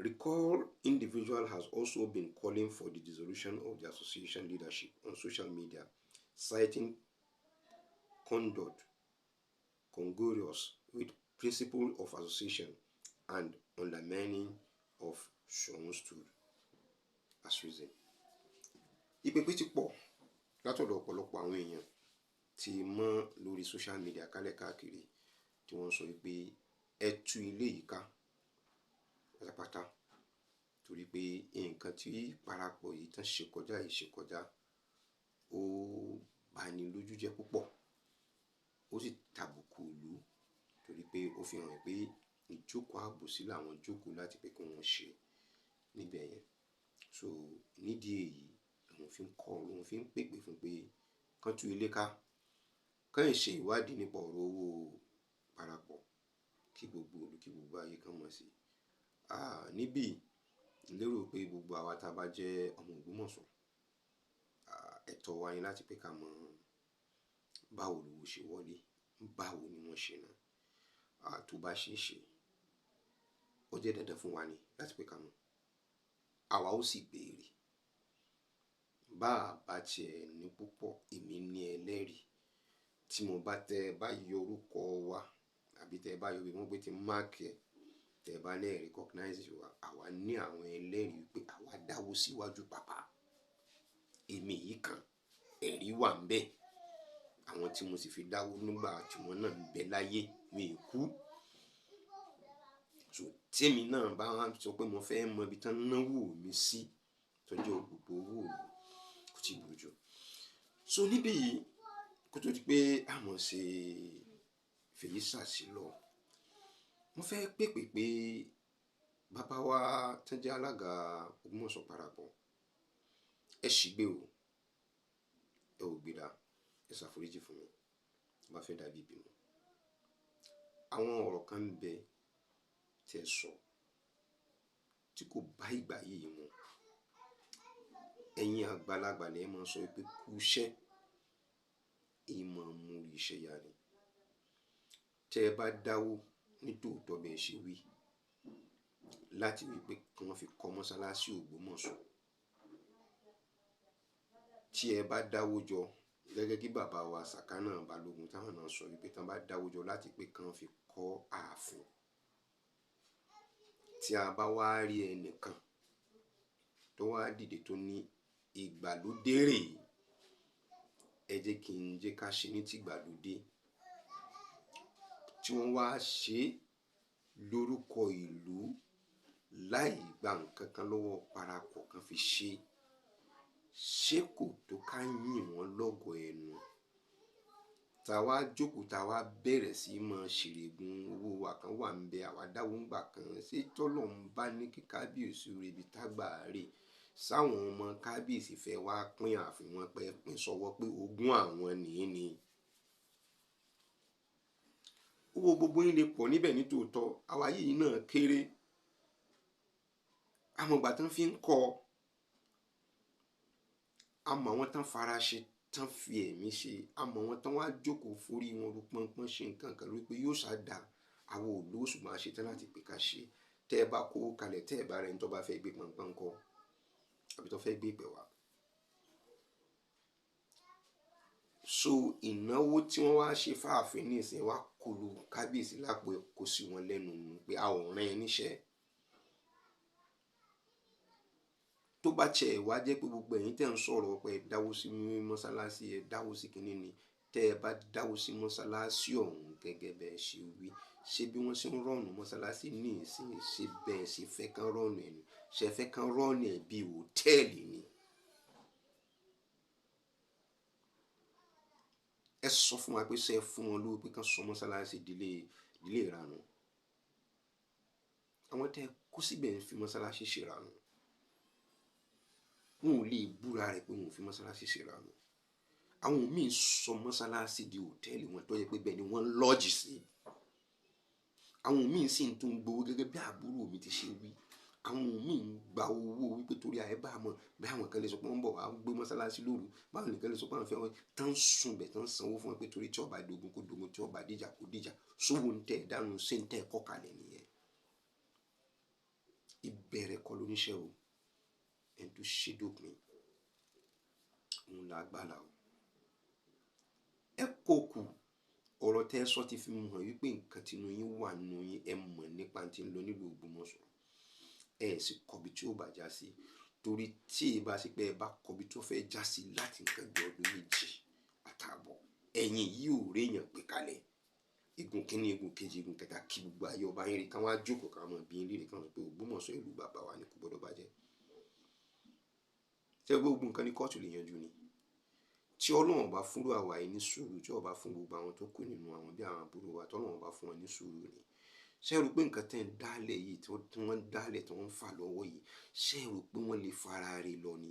Recall individual has also been calling for the dissolution of the association leadership on social media, citing conduct congruous with principle of association and undermining of Soun stood as reason. Ìpèpè ti pọ̀ látọ̀dọ̀ ọ̀pọ̀lọpọ̀ àwọn èèyàn tí mọ́ lórí social media kálẹ̀ káàkiri, tí wọ́n sọ wípé ẹ tú ilé yìí ká pátápátá, torí pé nǹkan tí parapọ̀ yìí tán ṣe kọjá yìí ṣe kọjá, ó bani lójú jẹ́ púpọ̀, ó sì tàbùkù ìlú, torí pé ó fi hàn pé ìjókòó àbòsí làwọn jókòó láti pé kí wọ́n ṣe níbẹ̀ yẹn. So nídìí èyí, lòun fi ń kọ́, lòun fi ń pèpè fún pé kán tú ilé ká, kán ṣe ìwádìí nípa ọ̀rọ̀ owó parapọ̀, kí gbogbo ìlú, kí gbogbo ayé kan mọ̀ sí. Níbí lérò pé gbogbo àwa tá bá jẹ́ ọmọ Ògbómọ̀ṣọ́, ẹ̀tọ́ wa ni láti pé ká mọ̀ báwo lówó ṣe wọlé, báwo ni wọ́n ṣe ná. Tó bá ṣe é ṣe, ó jẹ́ dandan fún wa ni láti pé ká mọ̀. Àwa ó sì béèrè. Bá à bá tiẹ̀ ní púpọ̀, èmi ní ẹlẹ́rìí. Tí mo bá tẹ bá yọ orúkọ wa, àbí tẹ bá yọ bí wọ́n pé tí mark ẹ, tẹ bá lè recognize wa, àwa ní àwọn ẹlẹ́rìí wípé àwa dáwó síwájú pàpà. Èmi yìí kan, ẹ̀rí wà níbẹ̀. Àwọn tí mo sì fi dáwó nígbà tí wọ́n náà ń bẹ láyé, mi ò kú. So tí èmi náà bá sọ pé mo fẹ́ mọ ibi tí wọ́n náwó mi sí, tó jẹ́ gbogbo owó mi, kò tí ì burú jù. So níbí yìí, kó tó di pé a mọ̀ ṣe fèyí sàsí lọ, mo fẹ́ pèpè pé bàbá wa tó jẹ́ alága Ògbómọ̀ṣọ́ parapọ̀, ẹ ṣì gbé o, ẹ ò gbéra, ẹ ṣàforíjì fún mi, bá fẹ́ dàbí ìbínú. Àwọn ọ̀rọ̀ kan ń bẹ tí ẹ sọ tí kò bá ìgbà yìí mu. Ẹ̀yin àgbàlagbà lẹ máa ń sọ wípé kú iṣẹ́, èyí máa ń mú iṣẹ́ yá ni. Tẹ bá dáwó ní tòótọ́ bẹ́ẹ̀ ṣe wí, láti wípé kí wọ́n fi kọ́ mọ́sálásí Ògbómọ̀ṣọ́. Tí ẹ bá dáwó jọ, gẹ́gẹ́ bí bàbá wa Sàká náà Balógun táwọn náà sọ wípé tí wọ́n bá dáwó jọ láti pé kí wọ́n fi kọ́ ààfin. Tí a bá wá rí ẹnìkan tó wá dìde tó ní ìgbàlódé rè, ẹ jẹ́ kí n jẹ́ ká ṣe ní ti ìgbàlódé, tí wọ́n wá ṣe lórúkọ ìlú láì gba nǹkan kan lọ́wọ́ parapọ̀ kan fi ṣe, ṣé kò tó ká yìn wọ́n lọ́gọ ẹnu? Ta wá jókòó, ta wá bẹ̀rẹ̀ sí máa ṣèrègùn owó wa kan wà níbẹ̀, àwa dáwó ń gbà kan. Ṣé tọ́lọ̀ ń bá ní kí kábíyèsí rè bí tágbà rè? Sáwọn ọmọ kábíyèsí fẹ́ wá pín ààfin wọn pé pín sọ́wọ́ pé ogún àwọn nìyí ni. Owó gbogbo yín lè pọ̀ níbẹ̀ ní tòótọ́, àwa yìí náà kéré. Àmọ́ ìgbà tán fi ń kọ́, àmọ́ àwọn tán fara ṣe, tán fi ẹ̀mí ṣe, àmọ́ àwọn tán wá jókòó forí wọn ru pọ́npọ́n ṣe nǹkan kan lórí pé yóò ṣá dà. Àwa ò lówó ṣùgbọ́n a ṣe tán láti pé ká ṣe. Tẹ́ ẹ bá kó kalẹ̀, tẹ́ ẹ bá rẹni tó bá fẹ́ gbé pọ́npọ́n kọ́, àbí tó fẹ́ gbé ìpè wá. So ìnáwó tí wọ́n wá ṣe fáàfin ní ìsìn wá kọlu kábíyèsí lápò, kó sí wọn lẹ́nu pé a ò rán ẹ níṣẹ́. Tó bá tiẹ̀ wá jẹ́ pé gbogbo ẹ̀yin tẹ́ ń sọ̀rọ̀ pé ẹ dáwó sí mọ́sálásí, ẹ dáwó sí kínní ni, tẹ́ ẹ bá dáwó sí mọ́sálásí ọ̀hún gẹ́gẹ́ bẹ́ẹ̀ ṣe wí, ṣé bí wọ́n ṣe ń rọ̀nù mọ́sálásí ní ìsìn, ṣé bẹ́ẹ̀ ṣe fẹ́ kán rọ̀nù ẹ̀ ni? Ṣé ẹ fẹ́ kán rọ̀nù ẹ̀ bí hòtẹ́ẹ̀lì ni? Ẹ sọ fún wa pé ṣé ẹ fún wọn lówó pé kán sọ mọ́sálásí ìdílé ìranù? Àwọn tẹ́ ẹ kó síbẹ̀ ń fi mọ́sálásí ṣèrànù. Wọn ò lè búra rẹ̀ pé wọn ò fi mọ́sálásí ṣèrànù. Àwọn míì sọ mọ́sálásí di hòtẹ́ẹ̀lì wọn tó yẹ pé bẹ́ẹ̀ ni wọ́n lọ́ọ̀jì sí. Àwọn míì sì ń tún gbowó gẹ́gẹ́ bí àbúrò mi ti ṣe wí. Àwọn míì ń gba owó wípé torí àyè bá mọ̀ bí àwọn kan lè sọ pé wọ́n ń bọ̀ wá gbé mọ́sálásí lóru, báwọn nìkan lè sọ pé àwọn fẹ́ wọn tán sùn bẹ̀ tán sanwó fún wọn pé torí tí ó bá dogun kó dogun, tí ó bá díjà kó díjà. Sówó ń tẹ̀ dánú sí ń tẹ̀ kọ́ kalẹ̀ nìyẹn. Ìbẹ̀rẹ̀ kọ́ lóníṣẹ́ o, ẹni tó ṣe dópin òun là gbàlà o. Ẹ kó kù ọ̀rọ̀ tẹ́ ẹ sọ ti fi hàn wípé nǹkan tinú yín wà nínú yín. Ẹ mọ̀ nípa tí ń lọ nílùú Ògbómọ̀ṣọ́, ẹ sì kọbi tí ó bá já sí, torí tí ẹ bá ṣe pé ẹ bá kọbi tó fẹ́ já sí láti nǹkan bí ọdún 2.5, ẹ̀yìn yìí ò réèyàn pé kalẹ̀. Igun kínní, igun kejì, igun kẹta, kí gbogbo ayé ọba yín rí káwọn á jókòó, káwọn máa bí yín léèrè, káwọn sọ pé Ògbómọ̀ṣọ́ ìlú bàbá wa ni, kò gbọdọ̀ bàjẹ́. Ṣé gbogbo nǹkan ní kóòtù lè yanjú ni? Tí Ọlọ́run bá fúnrú àwa yìí ní sùúrù, tí ó bá fún gbogbo àwọn tó kù nínú àwọn bí àwọn àbúrò wa, tí Ọlọ́run bá fún wọn ní sùúrù ni, ṣé ẹ rò pé nǹkan tẹ́ ń dálẹ̀ yìí, tí wọ́n ń dálẹ̀, tí wọ́n ń fà lọ́wọ́ yìí, ṣé ẹ rò pé wọ́n lè fara rẹ̀ lọ ni?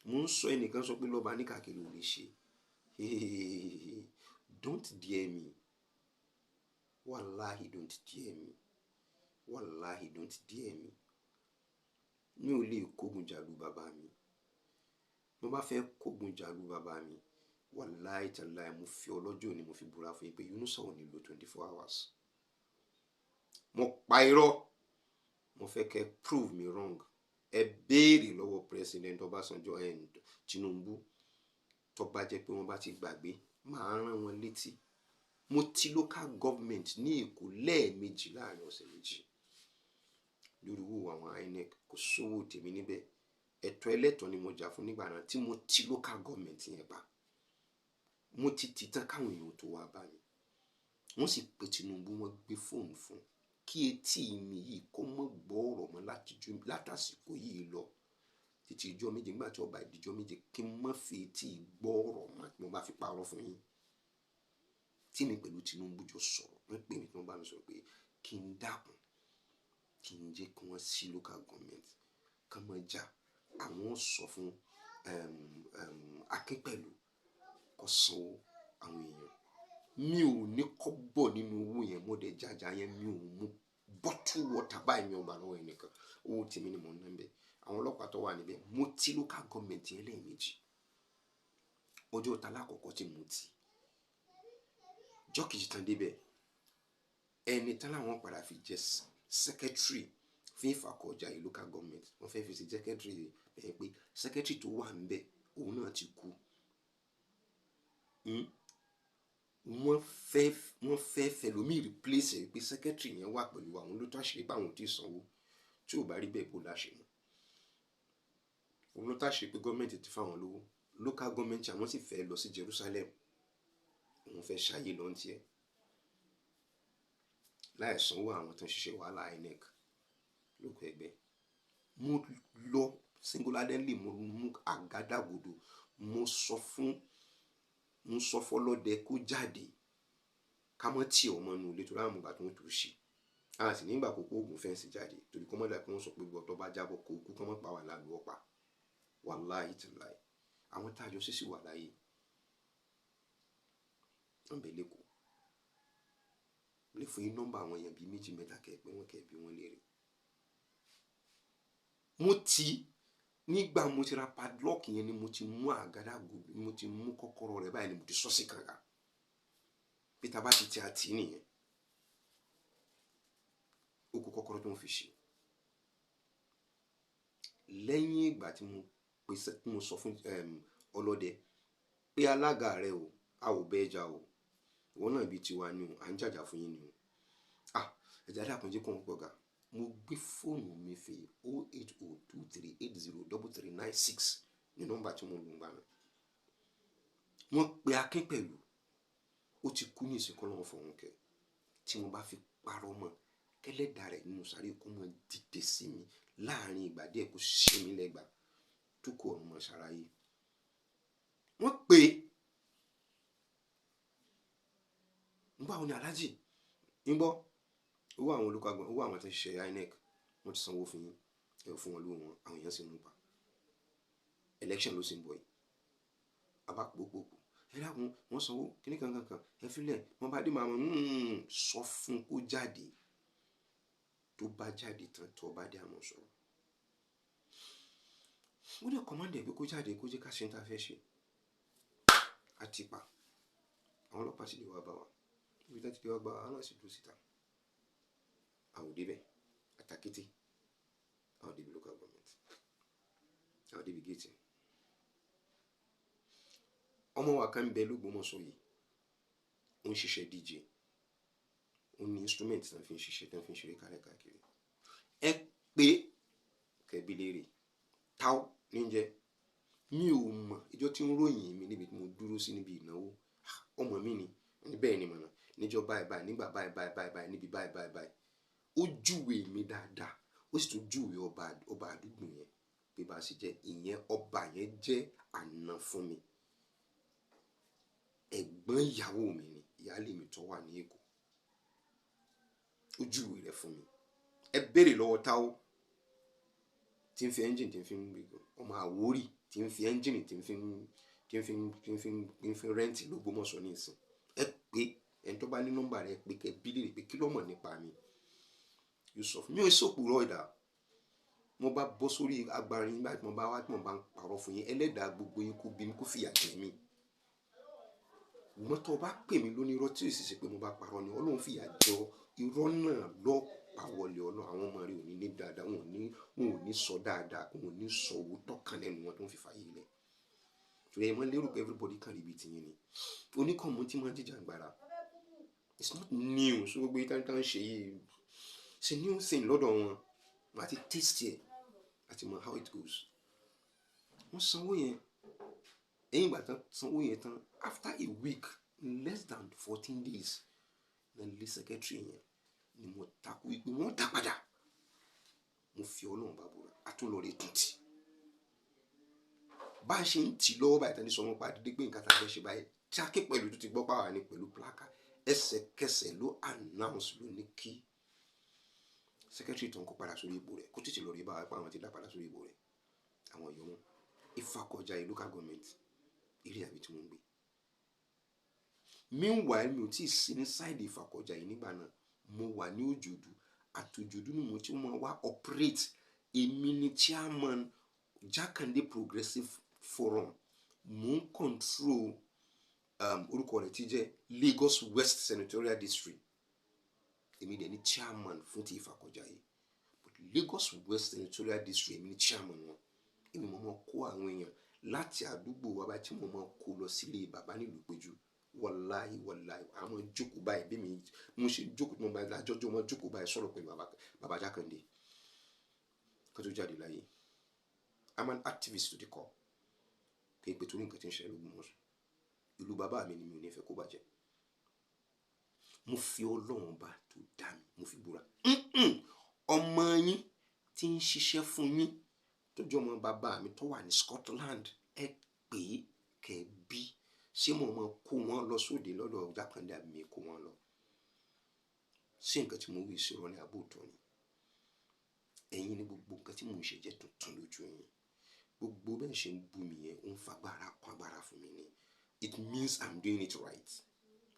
Mo ń sọ, ẹnìkan sọ pé lọ́ba ní kàkiri ò lè ṣe. Don't dare me. Wallahi, don't dare me. Wallahi, don't dare me. Mi ò lè kógun jàlú bàbá mi. Mo bá fẹ́ kógun jàlú bàbá mi, wallahi tallahi, mo fi ọlọ́jọ́ ni mo fi búra fún yín pé Yunusa ò ní lo 24 hours. Mo pa irọ́, mo fẹ́ kẹ́ prove me wrong. Ẹ béèrè lọ́wọ́ President Ọbásanjọ́ and Tinubu. Tó bá jẹ́ pé wọ́n bá ti gbàgbé, màá rán wọn létí. Mo ti local government ní Èkó lẹ́ẹ̀mejì láàrin ọ̀sẹ̀ 2 lórí owó àwọn INEC. Kò sówó tèmi níbẹ̀. Ẹ̀tọ́ ẹlẹ́tọ̀ọ́ ni mo jà fún nígbà náà tí mo ti local government yẹn pa. Mo ti tì tán káwọn èèyàn tó wá bá mi. Wọ́n sì pe Tinubu, wọ́n gbé fóònù fún un kí etí mi yìí kó mọ́ gbọ́ ọ̀rọ̀ mọ́ látàsìkò yìí lọ títí ìjọ méje. Nígbà tí ọba ìdíjọ́ méje, kí n má fi etí gbọ́ ọ̀rọ̀ mọ́ tí mo bá fi parọ́ fún yín. Tí mi pẹ̀lú Tinubu jọ sọ̀rọ̀, wọ́n pè mí tí wọ́n bá mi sọ̀rọ̀ pé kí n dákun, kí n jẹ́ kí wọ́n sí local government kán mọ́ jà. Àwọn sọ fún Akínpẹ̀lú kó sanwó àwọn èèyàn. Mi ò ní kọ́bọ̀ nínú owó yẹn. Mo dẹ̀ jàjà yẹn, mi ò mú bottle water báyìí, mi ò gbà lọ́wọ́ ẹnìkan. Owó tèmi ni mò ń ná níbẹ̀. Àwọn ọlọ́pàá tó wà níbẹ̀, mo ti local government yẹn lẹ́ẹ̀mejì. Ọjọ́ ta lákọ̀ọ́kọ́ tí mo ti jọ́ kejì tán débẹ̀, ẹni tán láwọn padà fi jẹ́ secretary fún Ìfàkọ̀jayé local government, wọ́n fẹ́ fi ṣe secretary bẹ́ẹ̀ pé secretary tó wà níbẹ̀, òun náà ti kú. Wọ́n fẹ́ fẹlòmíì replace ẹ̀ pé secretary yẹn wà pẹ̀lú àwọn ló tó àṣírí pé àwọn ò tí ì sanwó. Tí ò bá rí bẹ́ẹ̀, bó láṣẹ mọ́ òun ló tàṣírí pé gọ́ọ̀mẹ̀ntì ti fáwọn lówó. Local government, àwọn sì fẹ́ lọ sí Jerusalem, òun fẹ́ ṣayé lọ́n tiẹ̀ láì sanwó àwọn tó ń ṣiṣẹ́ wàhálà INEC lóko ẹgbẹ́. Mo lọ singularly, mo mú àgádágodo, mo sọ fọlọ́dẹ kó jáde ká mọ́ tí ọmọ inú ilé torí àwọn ìgbà tó ń tò ṣe a sì nígbà kókó oògùn fence jáde, torí kọ́ mọ́dà pé wọ́n sọ pé gbọ́ tó bá jábọ̀ kó kú, kọ́ mọ́ pa wà lálù ọ̀pá. Wàláhì tàláhì, àwọn tá a jọ sísì wà láyé, wọ́n bẹ̀ lẹ́kọ̀ọ́ lè fún yín nọ́mbà àwọn èèyàn bíi méjì mẹ́ta kẹ́ pé wọ́n kẹ́ bí wọ́n léèrè. Mo ti nígbà mo ti ra padlock yẹn ni mo ti mú àgádágodo, mo ti mú kọ́kọ́rọ́ rẹ̀ báyìí ni mo ti sọ sí kànga bí ta bá ti ti àtì nìyẹn. Ó kó kọ́kọ́rọ́ tó ń fi ṣe. Lẹ́yìn ìgbà tí mo pèsè, tí mo sọ fún ọlọ́dẹ pé alága rẹ o, a ò bẹ́ jà o, ìwọ náà bíi tiwa ni o, à ń jàjà fún yín ni o. Ah, ẹ̀jẹ̀ adákùnjẹ́ kàn gbọ̀gà. Mo gbé fóònù mi fi 08023803396 ní nọ́mbà tí mo lò ń gbà náà. Wọ́n pe Akin pẹ̀lú, ó ti kú ní ìsìnkú lọ́wọ́ fọ̀hún kẹ́. Tí mo bá fi parọ́ mọ́ kẹ́lẹ́dàá rẹ̀ nínú sáré, kó mọ dìde sí mi láàrin ìgbà díẹ̀, kó ṣe mí lẹ́gbàá tó kó ọ̀run mọ́ ṣàráyé. Wọ́n pè é. Nígbà wo ni Aláàjì ń gbọ́ owó àwọn olùkọ́, owó àwọn tó ń ṣiṣẹ́ INEC? Wọ́n ti sanwó fún yín, ẹ ò fún wọn lówó wọn, àwọn èèyàn sì ń pa. Election ló sì ń bọ̀ yìí. Àbá pòpòpò, ẹ dákun, wọ́n sanwó kíní kankan kan, ẹ filẹ̀. Wọ́n bá dé, màá mọ̀ sọ fún kó jáde. Tó bá jáde tán, tó bá dé, àmọ́ sọ̀rọ̀. Wọ́n dẹ̀ command ẹ̀ pé kó jáde, kó jẹ́ ká ṣe ní ta fẹ́ ṣe. Àti pa àwọn ọlọ́pàá sì lè wá bá wa ibi tá ti lè wá bá wa, àwọn náà sì dúró síta. Àwọn ò débẹ̀ àtàkété, àwọn ò débi local government, àwọn ò débi gate. Ọmọ wa kan ń bẹ l'Ógbómọ̀ṣọ́ yìí, ó ń ṣiṣẹ́ DJ, ó ní instrument tí wọ́n fi ń ṣiṣẹ́, tí wọ́n fi ń ṣeré kálẹ̀ káàkiri. Ẹ pé kẹbí léèrè táwọn níjẹ. Mi ò mọ̀ ìjọ tí ń ròyìn mi níbi tí mo dúró sí níbi ìnáwó. Ọmọ mi ni ní bẹ́ẹ̀ ni mọ̀nà níjọ́ báyìí báyìí, nígbà báyìí báyìí báyìí báyìí, níbi báyìí báyìí báyìí. Ó júwe mi dáadáa, ó sì tún júwe ọba àdúgbò yẹn pé bá a ṣe jẹ́ ìyẹn. Ọba yẹn jẹ́ àna fún mi, ẹ̀gbọ́n ìyàwó mi ni, ìyáálé mi tó wà ní Èkó. Ó júwe rẹ̀ fún mi. Ẹ béèrè lọ́wọ́ táwọ́ tí ń fi ẹ́ńjìnì tí ń fi ń gbé ọmọ Àwórì, tí ń fi ẹ́ńjìnì tí ń fi rent l'Ógbómọ̀ṣọ́ ní ìsìn. Ẹ pé ẹni tó bá ní nọ́mbà rẹ̀, pé kẹ́ bí léèrè pé kí ló mọ̀ nípa mi. Yusuf mi ò sòpùrọ̀ ìdá. Mo bá bọ́ sórí agbára yín báyìí, tí mo bá wá, tí mo bá ń parọ́ fún yín, ẹlẹ́dàá gbogbo yín kó bí mi, kó fìyà jẹ mí. Ṣùgbọ́n tó o bá pè mí lónírọ́, tí ò sì ṣe pé mo bá parọ́ ni, Ọlọ́run fìyà jẹ ọ́. Irọ́ náà lọ pàwọlé Ọlọ́run. Àwọn ọmọ rẹ̀ ò ní ní dáadáa, wọn ò ní sọ dáadáa, wọn ò ní sọ owó tọ́kàn lẹ́nu wọn tó ń fi fàyè lẹ̀. Torí ẹ mọ́ lérò pé everybody kan rí ibi tiyín ni oníkànmú tí máa ń jìjàgbara. It's not new. So gbogbo ìtàn tán ṣe yìí, it's a new thing lọ́dọ̀ wọn. Wọ́n á ti taste ẹ̀ àti mọ how it goes. Wọ́n sanwó yẹn. Ẹ̀yìn ìgbà tán sanwó yẹn tán, after a week, less than 14 days, na lé secretary yẹn ni. Mo takú wípé wọ́n dá padà. Mo fi Ọlọ́run bá búra, àtúnlọ́ọ̀rẹ́ tún tì. Bá a ṣe ń tì lọ́wọ́ báyìí tán ní sọ wọn pa dídé pé nǹkan tá a fẹ́ ṣe báyìí. Jákè pẹ̀lú tó ti gbọ́ pàwọn ní pẹ̀lú placard, ẹsẹ̀kẹsẹ̀ ló announce, ló ní kí secretary tó ń kó padà sórí ipò rẹ̀, kó tètè lọ rí bá wa pé àwọn ti dá padà sórí ipò rẹ̀. Àwọn èèyàn wọn Ìfàkọ̀jayé local government area àbí tí wọ́n ń gbé. Meanwhile, mi ò tí ì sí ní side Ìfàkọ̀jayé nígbà náà. Mo wà ní Òjòdú. Àtòjòdú ni mo ti máa wá operate. Èmi ni chairman Jakande Progressive Forum. Mo ń control orúkọ rẹ̀ tí jẹ́ Lagos West Senatorial District. Èmi dẹ̀ ni chairman fún ti Ìfàkọ̀jayé, but Lagos West Senatorial District, èmi ni chairman wọn. Èmi mo máa kó àwọn èèyàn láti àdúgbò wa báyìí tí mo máa kó lọ sílé bàbá nílùú Péjú. Wàláhì, wàláhì, àwọn jókòó báyìí bí mi mo ṣe jókòó tí mo bá lájọjọ́ mo jókòó báyìí sọ̀rọ̀ pẹ̀lú bàbá, bàbá Jákàndé, kó tó jáde láyé. I'm an activist to the core. Pé pé torí nǹkan tí ń ṣẹlẹ̀ l'Ógbómọ̀ṣọ́, ìlú bàbá mi ni, mi ò ní fẹ́ kó bàjẹ́. Mo fi Ọlọ́run ọba tó dá mi, mo fi búra. Ọmọ yín tí ń ṣiṣẹ́ fún yín, tó jẹ́ ọmọ bàbá mi tó wà ní Scotland, ẹ pè é kẹ́ bí ṣé mo máa kó wọn lọ sóde lọ́dọ̀ Jákàndé àbí mi kó wọn lọ. Sí nǹkan tí mo wí sí ọ̀rọ̀ ní abóòtọ́ ni. Ẹ̀yin ní gbogbo nǹkan tí mò ń ṣe jẹ́ tuntun lójú yín. Gbogbo bẹ́ẹ̀ ṣe ń bú mi yẹn, ó ń fagbára kún agbára fún mi ni. It means I'm doing it right.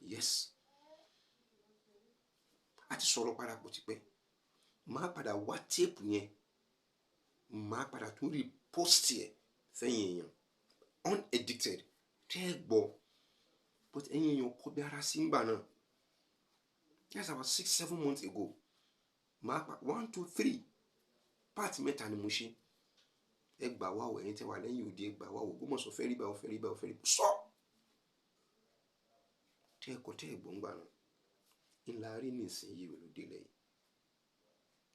Yes, a ti sọ̀rọ̀ parapọ̀ tipẹ́. Máa padà wá tape yẹn, máa padà tún rí post ẹ̀ fẹ́yìn èèyàn unedited tẹ́ ẹ gbọ́. But ẹ̀yin èèyàn kọ́ bí ara sí ń gbà náà. That's about 6, 7 months ago. Máa pa one, two, three part, mẹ́ta ni mo ṣe. Ẹ gbà wá o, ẹ̀yin tẹ́ wà lẹ́yìn òde, ẹ gbà wá o. Ògbómọ̀ṣọ́ fẹ́ rí báyìí, ó fẹ́ rí báyìí, ó fẹ́ rí sọ tẹ́ ẹ kọ́ tẹ́ ẹ gbọ́ ń gbà náà ńlá rí nísìnyí ló délẹ̀ yìí.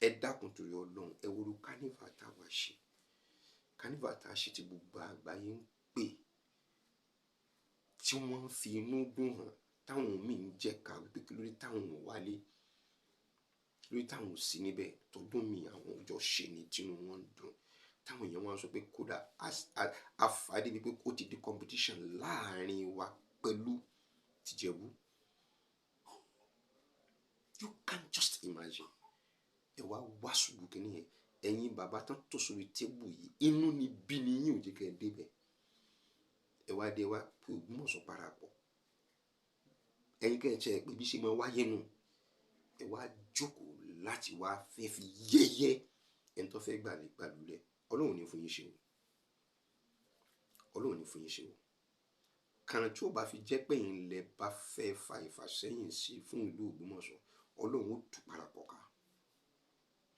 Ẹ dákun torí Ọlọ́run, ẹ wo carnival táwa ṣe, carnival tá a ṣe tí gbogbo àgbáyé ń pè, tí wọ́n ń fi inú dùn hàn, táwọn míì ń jẹ́ka wípé kí lórí táwọn ò wálé, lórí táwọn ò sí níbẹ̀ tọdún mi, àwọn òjò ṣe ni tínú wọn ń dùn, táwọn èèyàn wọn sọ pé kódà àfàdé bíi pé ó ti di competition láàrin wa pẹ̀lú tìjẹ̀bú. You can just imagine. Ẹ wá wá ṣubú kínní yẹn. Ẹ̀yin bàbá tán tó sórí table yìí, inú ni bí ni yín ò jẹ́ kẹ́ ẹ débẹ̀. Ẹ wá dé wá pé Ògbómọ̀ṣọ́ parapọ̀. Ẹ̀yin kẹ́ ẹ ṣe pé bí ṣe máa wáyé nù. Ẹ wá jókòó láti wá fẹ́ fi yẹ́yẹ́ ẹni tó fẹ́ gbà gbàlúlẹ̀. Ọlọ́run ní fún yín ṣe o. Ọlọ́run ní fún yín ṣe o. Kàràn tí ó bá fi jẹ́ pé ẹ̀yin lẹ bá fẹ́ fa ìfàsẹ́yìn sí fún ìlú Ògbómọ̀ṣọ́, Ọlọ́run ó tú parapọ̀ ká.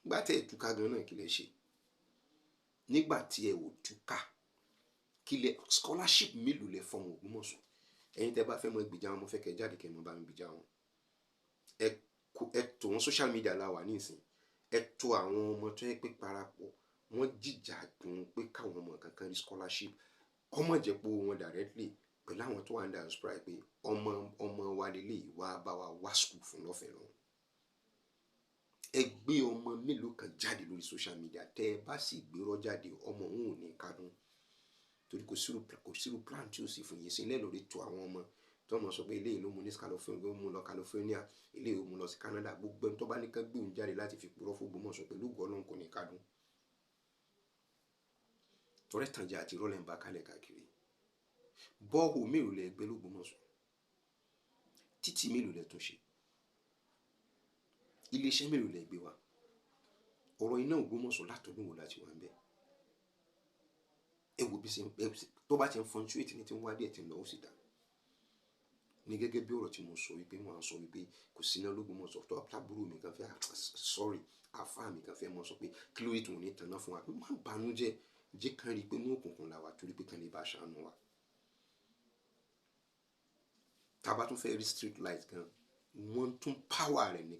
Nígbà tí ẹ túká gan náà, kí lẹ ṣe? Nígbà tí ẹ ò túká, kí lẹ scholarship mélòó lẹ fọmọ Ògbómọ̀ṣọ́? Ẹ̀yin tẹ́ bá fẹ́ mọ gbìjà wọn, mo fẹ́ kẹ́ jáde kẹ́ mọ bá mi gbìjà wọn. Ẹ kó ẹ tó wọn, social media la wà nísìn. Ẹ tó àwọn ọmọ tó yẹ pé parapọ̀ wọ́n jìjà dùn pé káwọn ọmọ kankan rí scholarship, kọ́mọ̀ jẹ́ pé wọn directly pẹ̀lú àwọn tó wà ní diaspora pé ọmọ ọmọ wa lélẹ́yìí wá bá wa wá school fún lọ́fẹ̀ẹ́ lọ́wọ́. Ẹ gbé ọmọ mélòó kan jáde lórí social media. Tẹ́ ẹ bá sì gbérọ́ jáde, ọmọ òun ò ní kádùn, torí kò sírú plan tí ó sì fún yín sí ilé lórí tó àwọn ọmọ tó mọ̀ sọ pé eléyìí ló mú ní California, ó mú lọ California, eléyìí ó mú lọ sí Canada. Gbogbo ẹni tó bá ní ká gbé òun jáde láti fi purọ́ fún Ògbómọ̀ṣọ́, pẹ̀lú ògo Ọlọ́run, kò ní kádùn, tọrẹ tànjẹ àti rọlẹ̀ ń bá kálẹ̀ káàkiri. Borehole mélòó lẹ gbẹ́ l'Ógbómọ̀ṣọ́? Títì mélòó lẹ tún ṣe? Iléeṣẹ́ mélòó lẹ gbé wá? Ọ̀rọ̀ iná Ògbómọ̀ṣọ́, látọdún wo láti wà ń bẹ̀? Ẹ wo bí ṣe tó bá ti ń fluctuate ní tí ń wá díẹ̀ tí ń lọ, ó sì dá ní gẹ́gẹ́ bí ọ̀rọ̀ tí mo sọ wípé wọ́n á sọ wípé kò sí iná l'Ógbómọ̀ṣọ́. Tó tábúrò mi kan fẹ́, sorry, àfáà mi kan fẹ́ mọ́ sọ pé kí ló dé tí wọ́n ní tanná fún wa, pé má bànújẹ́, jẹ́ kán rí i pé ní òkùnkùn la wà, torí pé kán lè bá aṣáánú wa. Tá a bá tún fẹ́ rí street light gan, wọ́n tún power rẹ̀ ní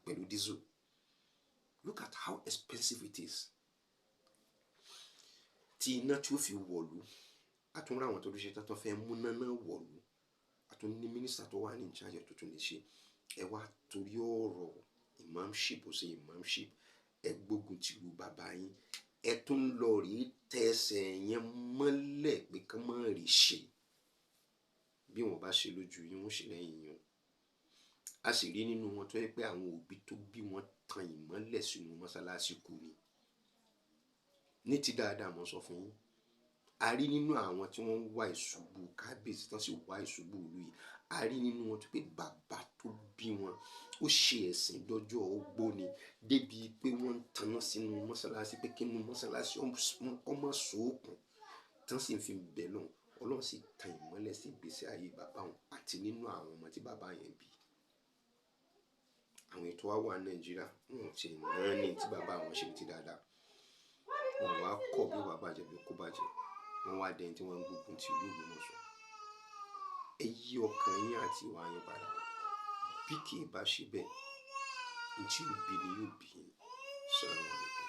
pẹ̀lú diesel. Look at how expensive it is. Tí iná tí ó fi wọ̀lú, àtúnrà àwọn tó ṣe tán fẹ́ múná náà wọ̀lú, àtún ní mínísítà tó wà ní in charge tó tún lè ṣe. Ẹ wá torí ọ̀rọ̀ imamship, ó ṣe imamship, ẹ gbógun tìlú bàbá yín, ẹ tún lọ rí tẹsẹ̀ yẹn mọ́lẹ̀ pé kán má rí ṣe. Bí wọ́n bá ṣe lójú yín, wọ́n ṣe lẹ́yìn yín o. A sì rí nínú wọn tó yẹ pé àwọn òbí tó bí wọn tan ìmọ́lẹ̀ sínú mọ́sálásí kú ni. Ní ti dáadáa, mo sọ fún yín, a rí nínú àwọn tí wọ́n ń wá ìṣubú kábíyèsí tán sì wá ìṣubú ìlú yìí, a rí nínú wọn tó pé bàbá tó bí wọn ó ṣe ẹ̀sìn dọ́jọ́ ogbó ni, débi pé wọ́n ń taná sínú mọ́sálásí pé kí inú mọ́sálásí ọmọ sóòkùn tán, sì ń fi bẹ̀ lọ́hùn. Ọlọ́run sì tan ìmọ́lẹ̀ sí ìgbésí ayé bàbá wọn àti nínú àwọn ọmọ tí bàbá yẹn bí. Àwọn ètò wa wà ní Nàìjíríà, wọn ò tiẹ̀ náà ní tí bàbá wọn ṣe ti dáadáa, wọn wá kọ̀ bí wàá bàjẹ́ bí kò bàjẹ́, wọn wá dẹni tí wọ́n ń gbógun ti ìlú Ògbómọ̀ṣọ́. Ẹ yí ọkàn yín àti ìwà yín padà. Bí kì í bá ṣe bẹ́ẹ̀, ní tí yóò bí ni yóò bí yín. Assalamu alaikum.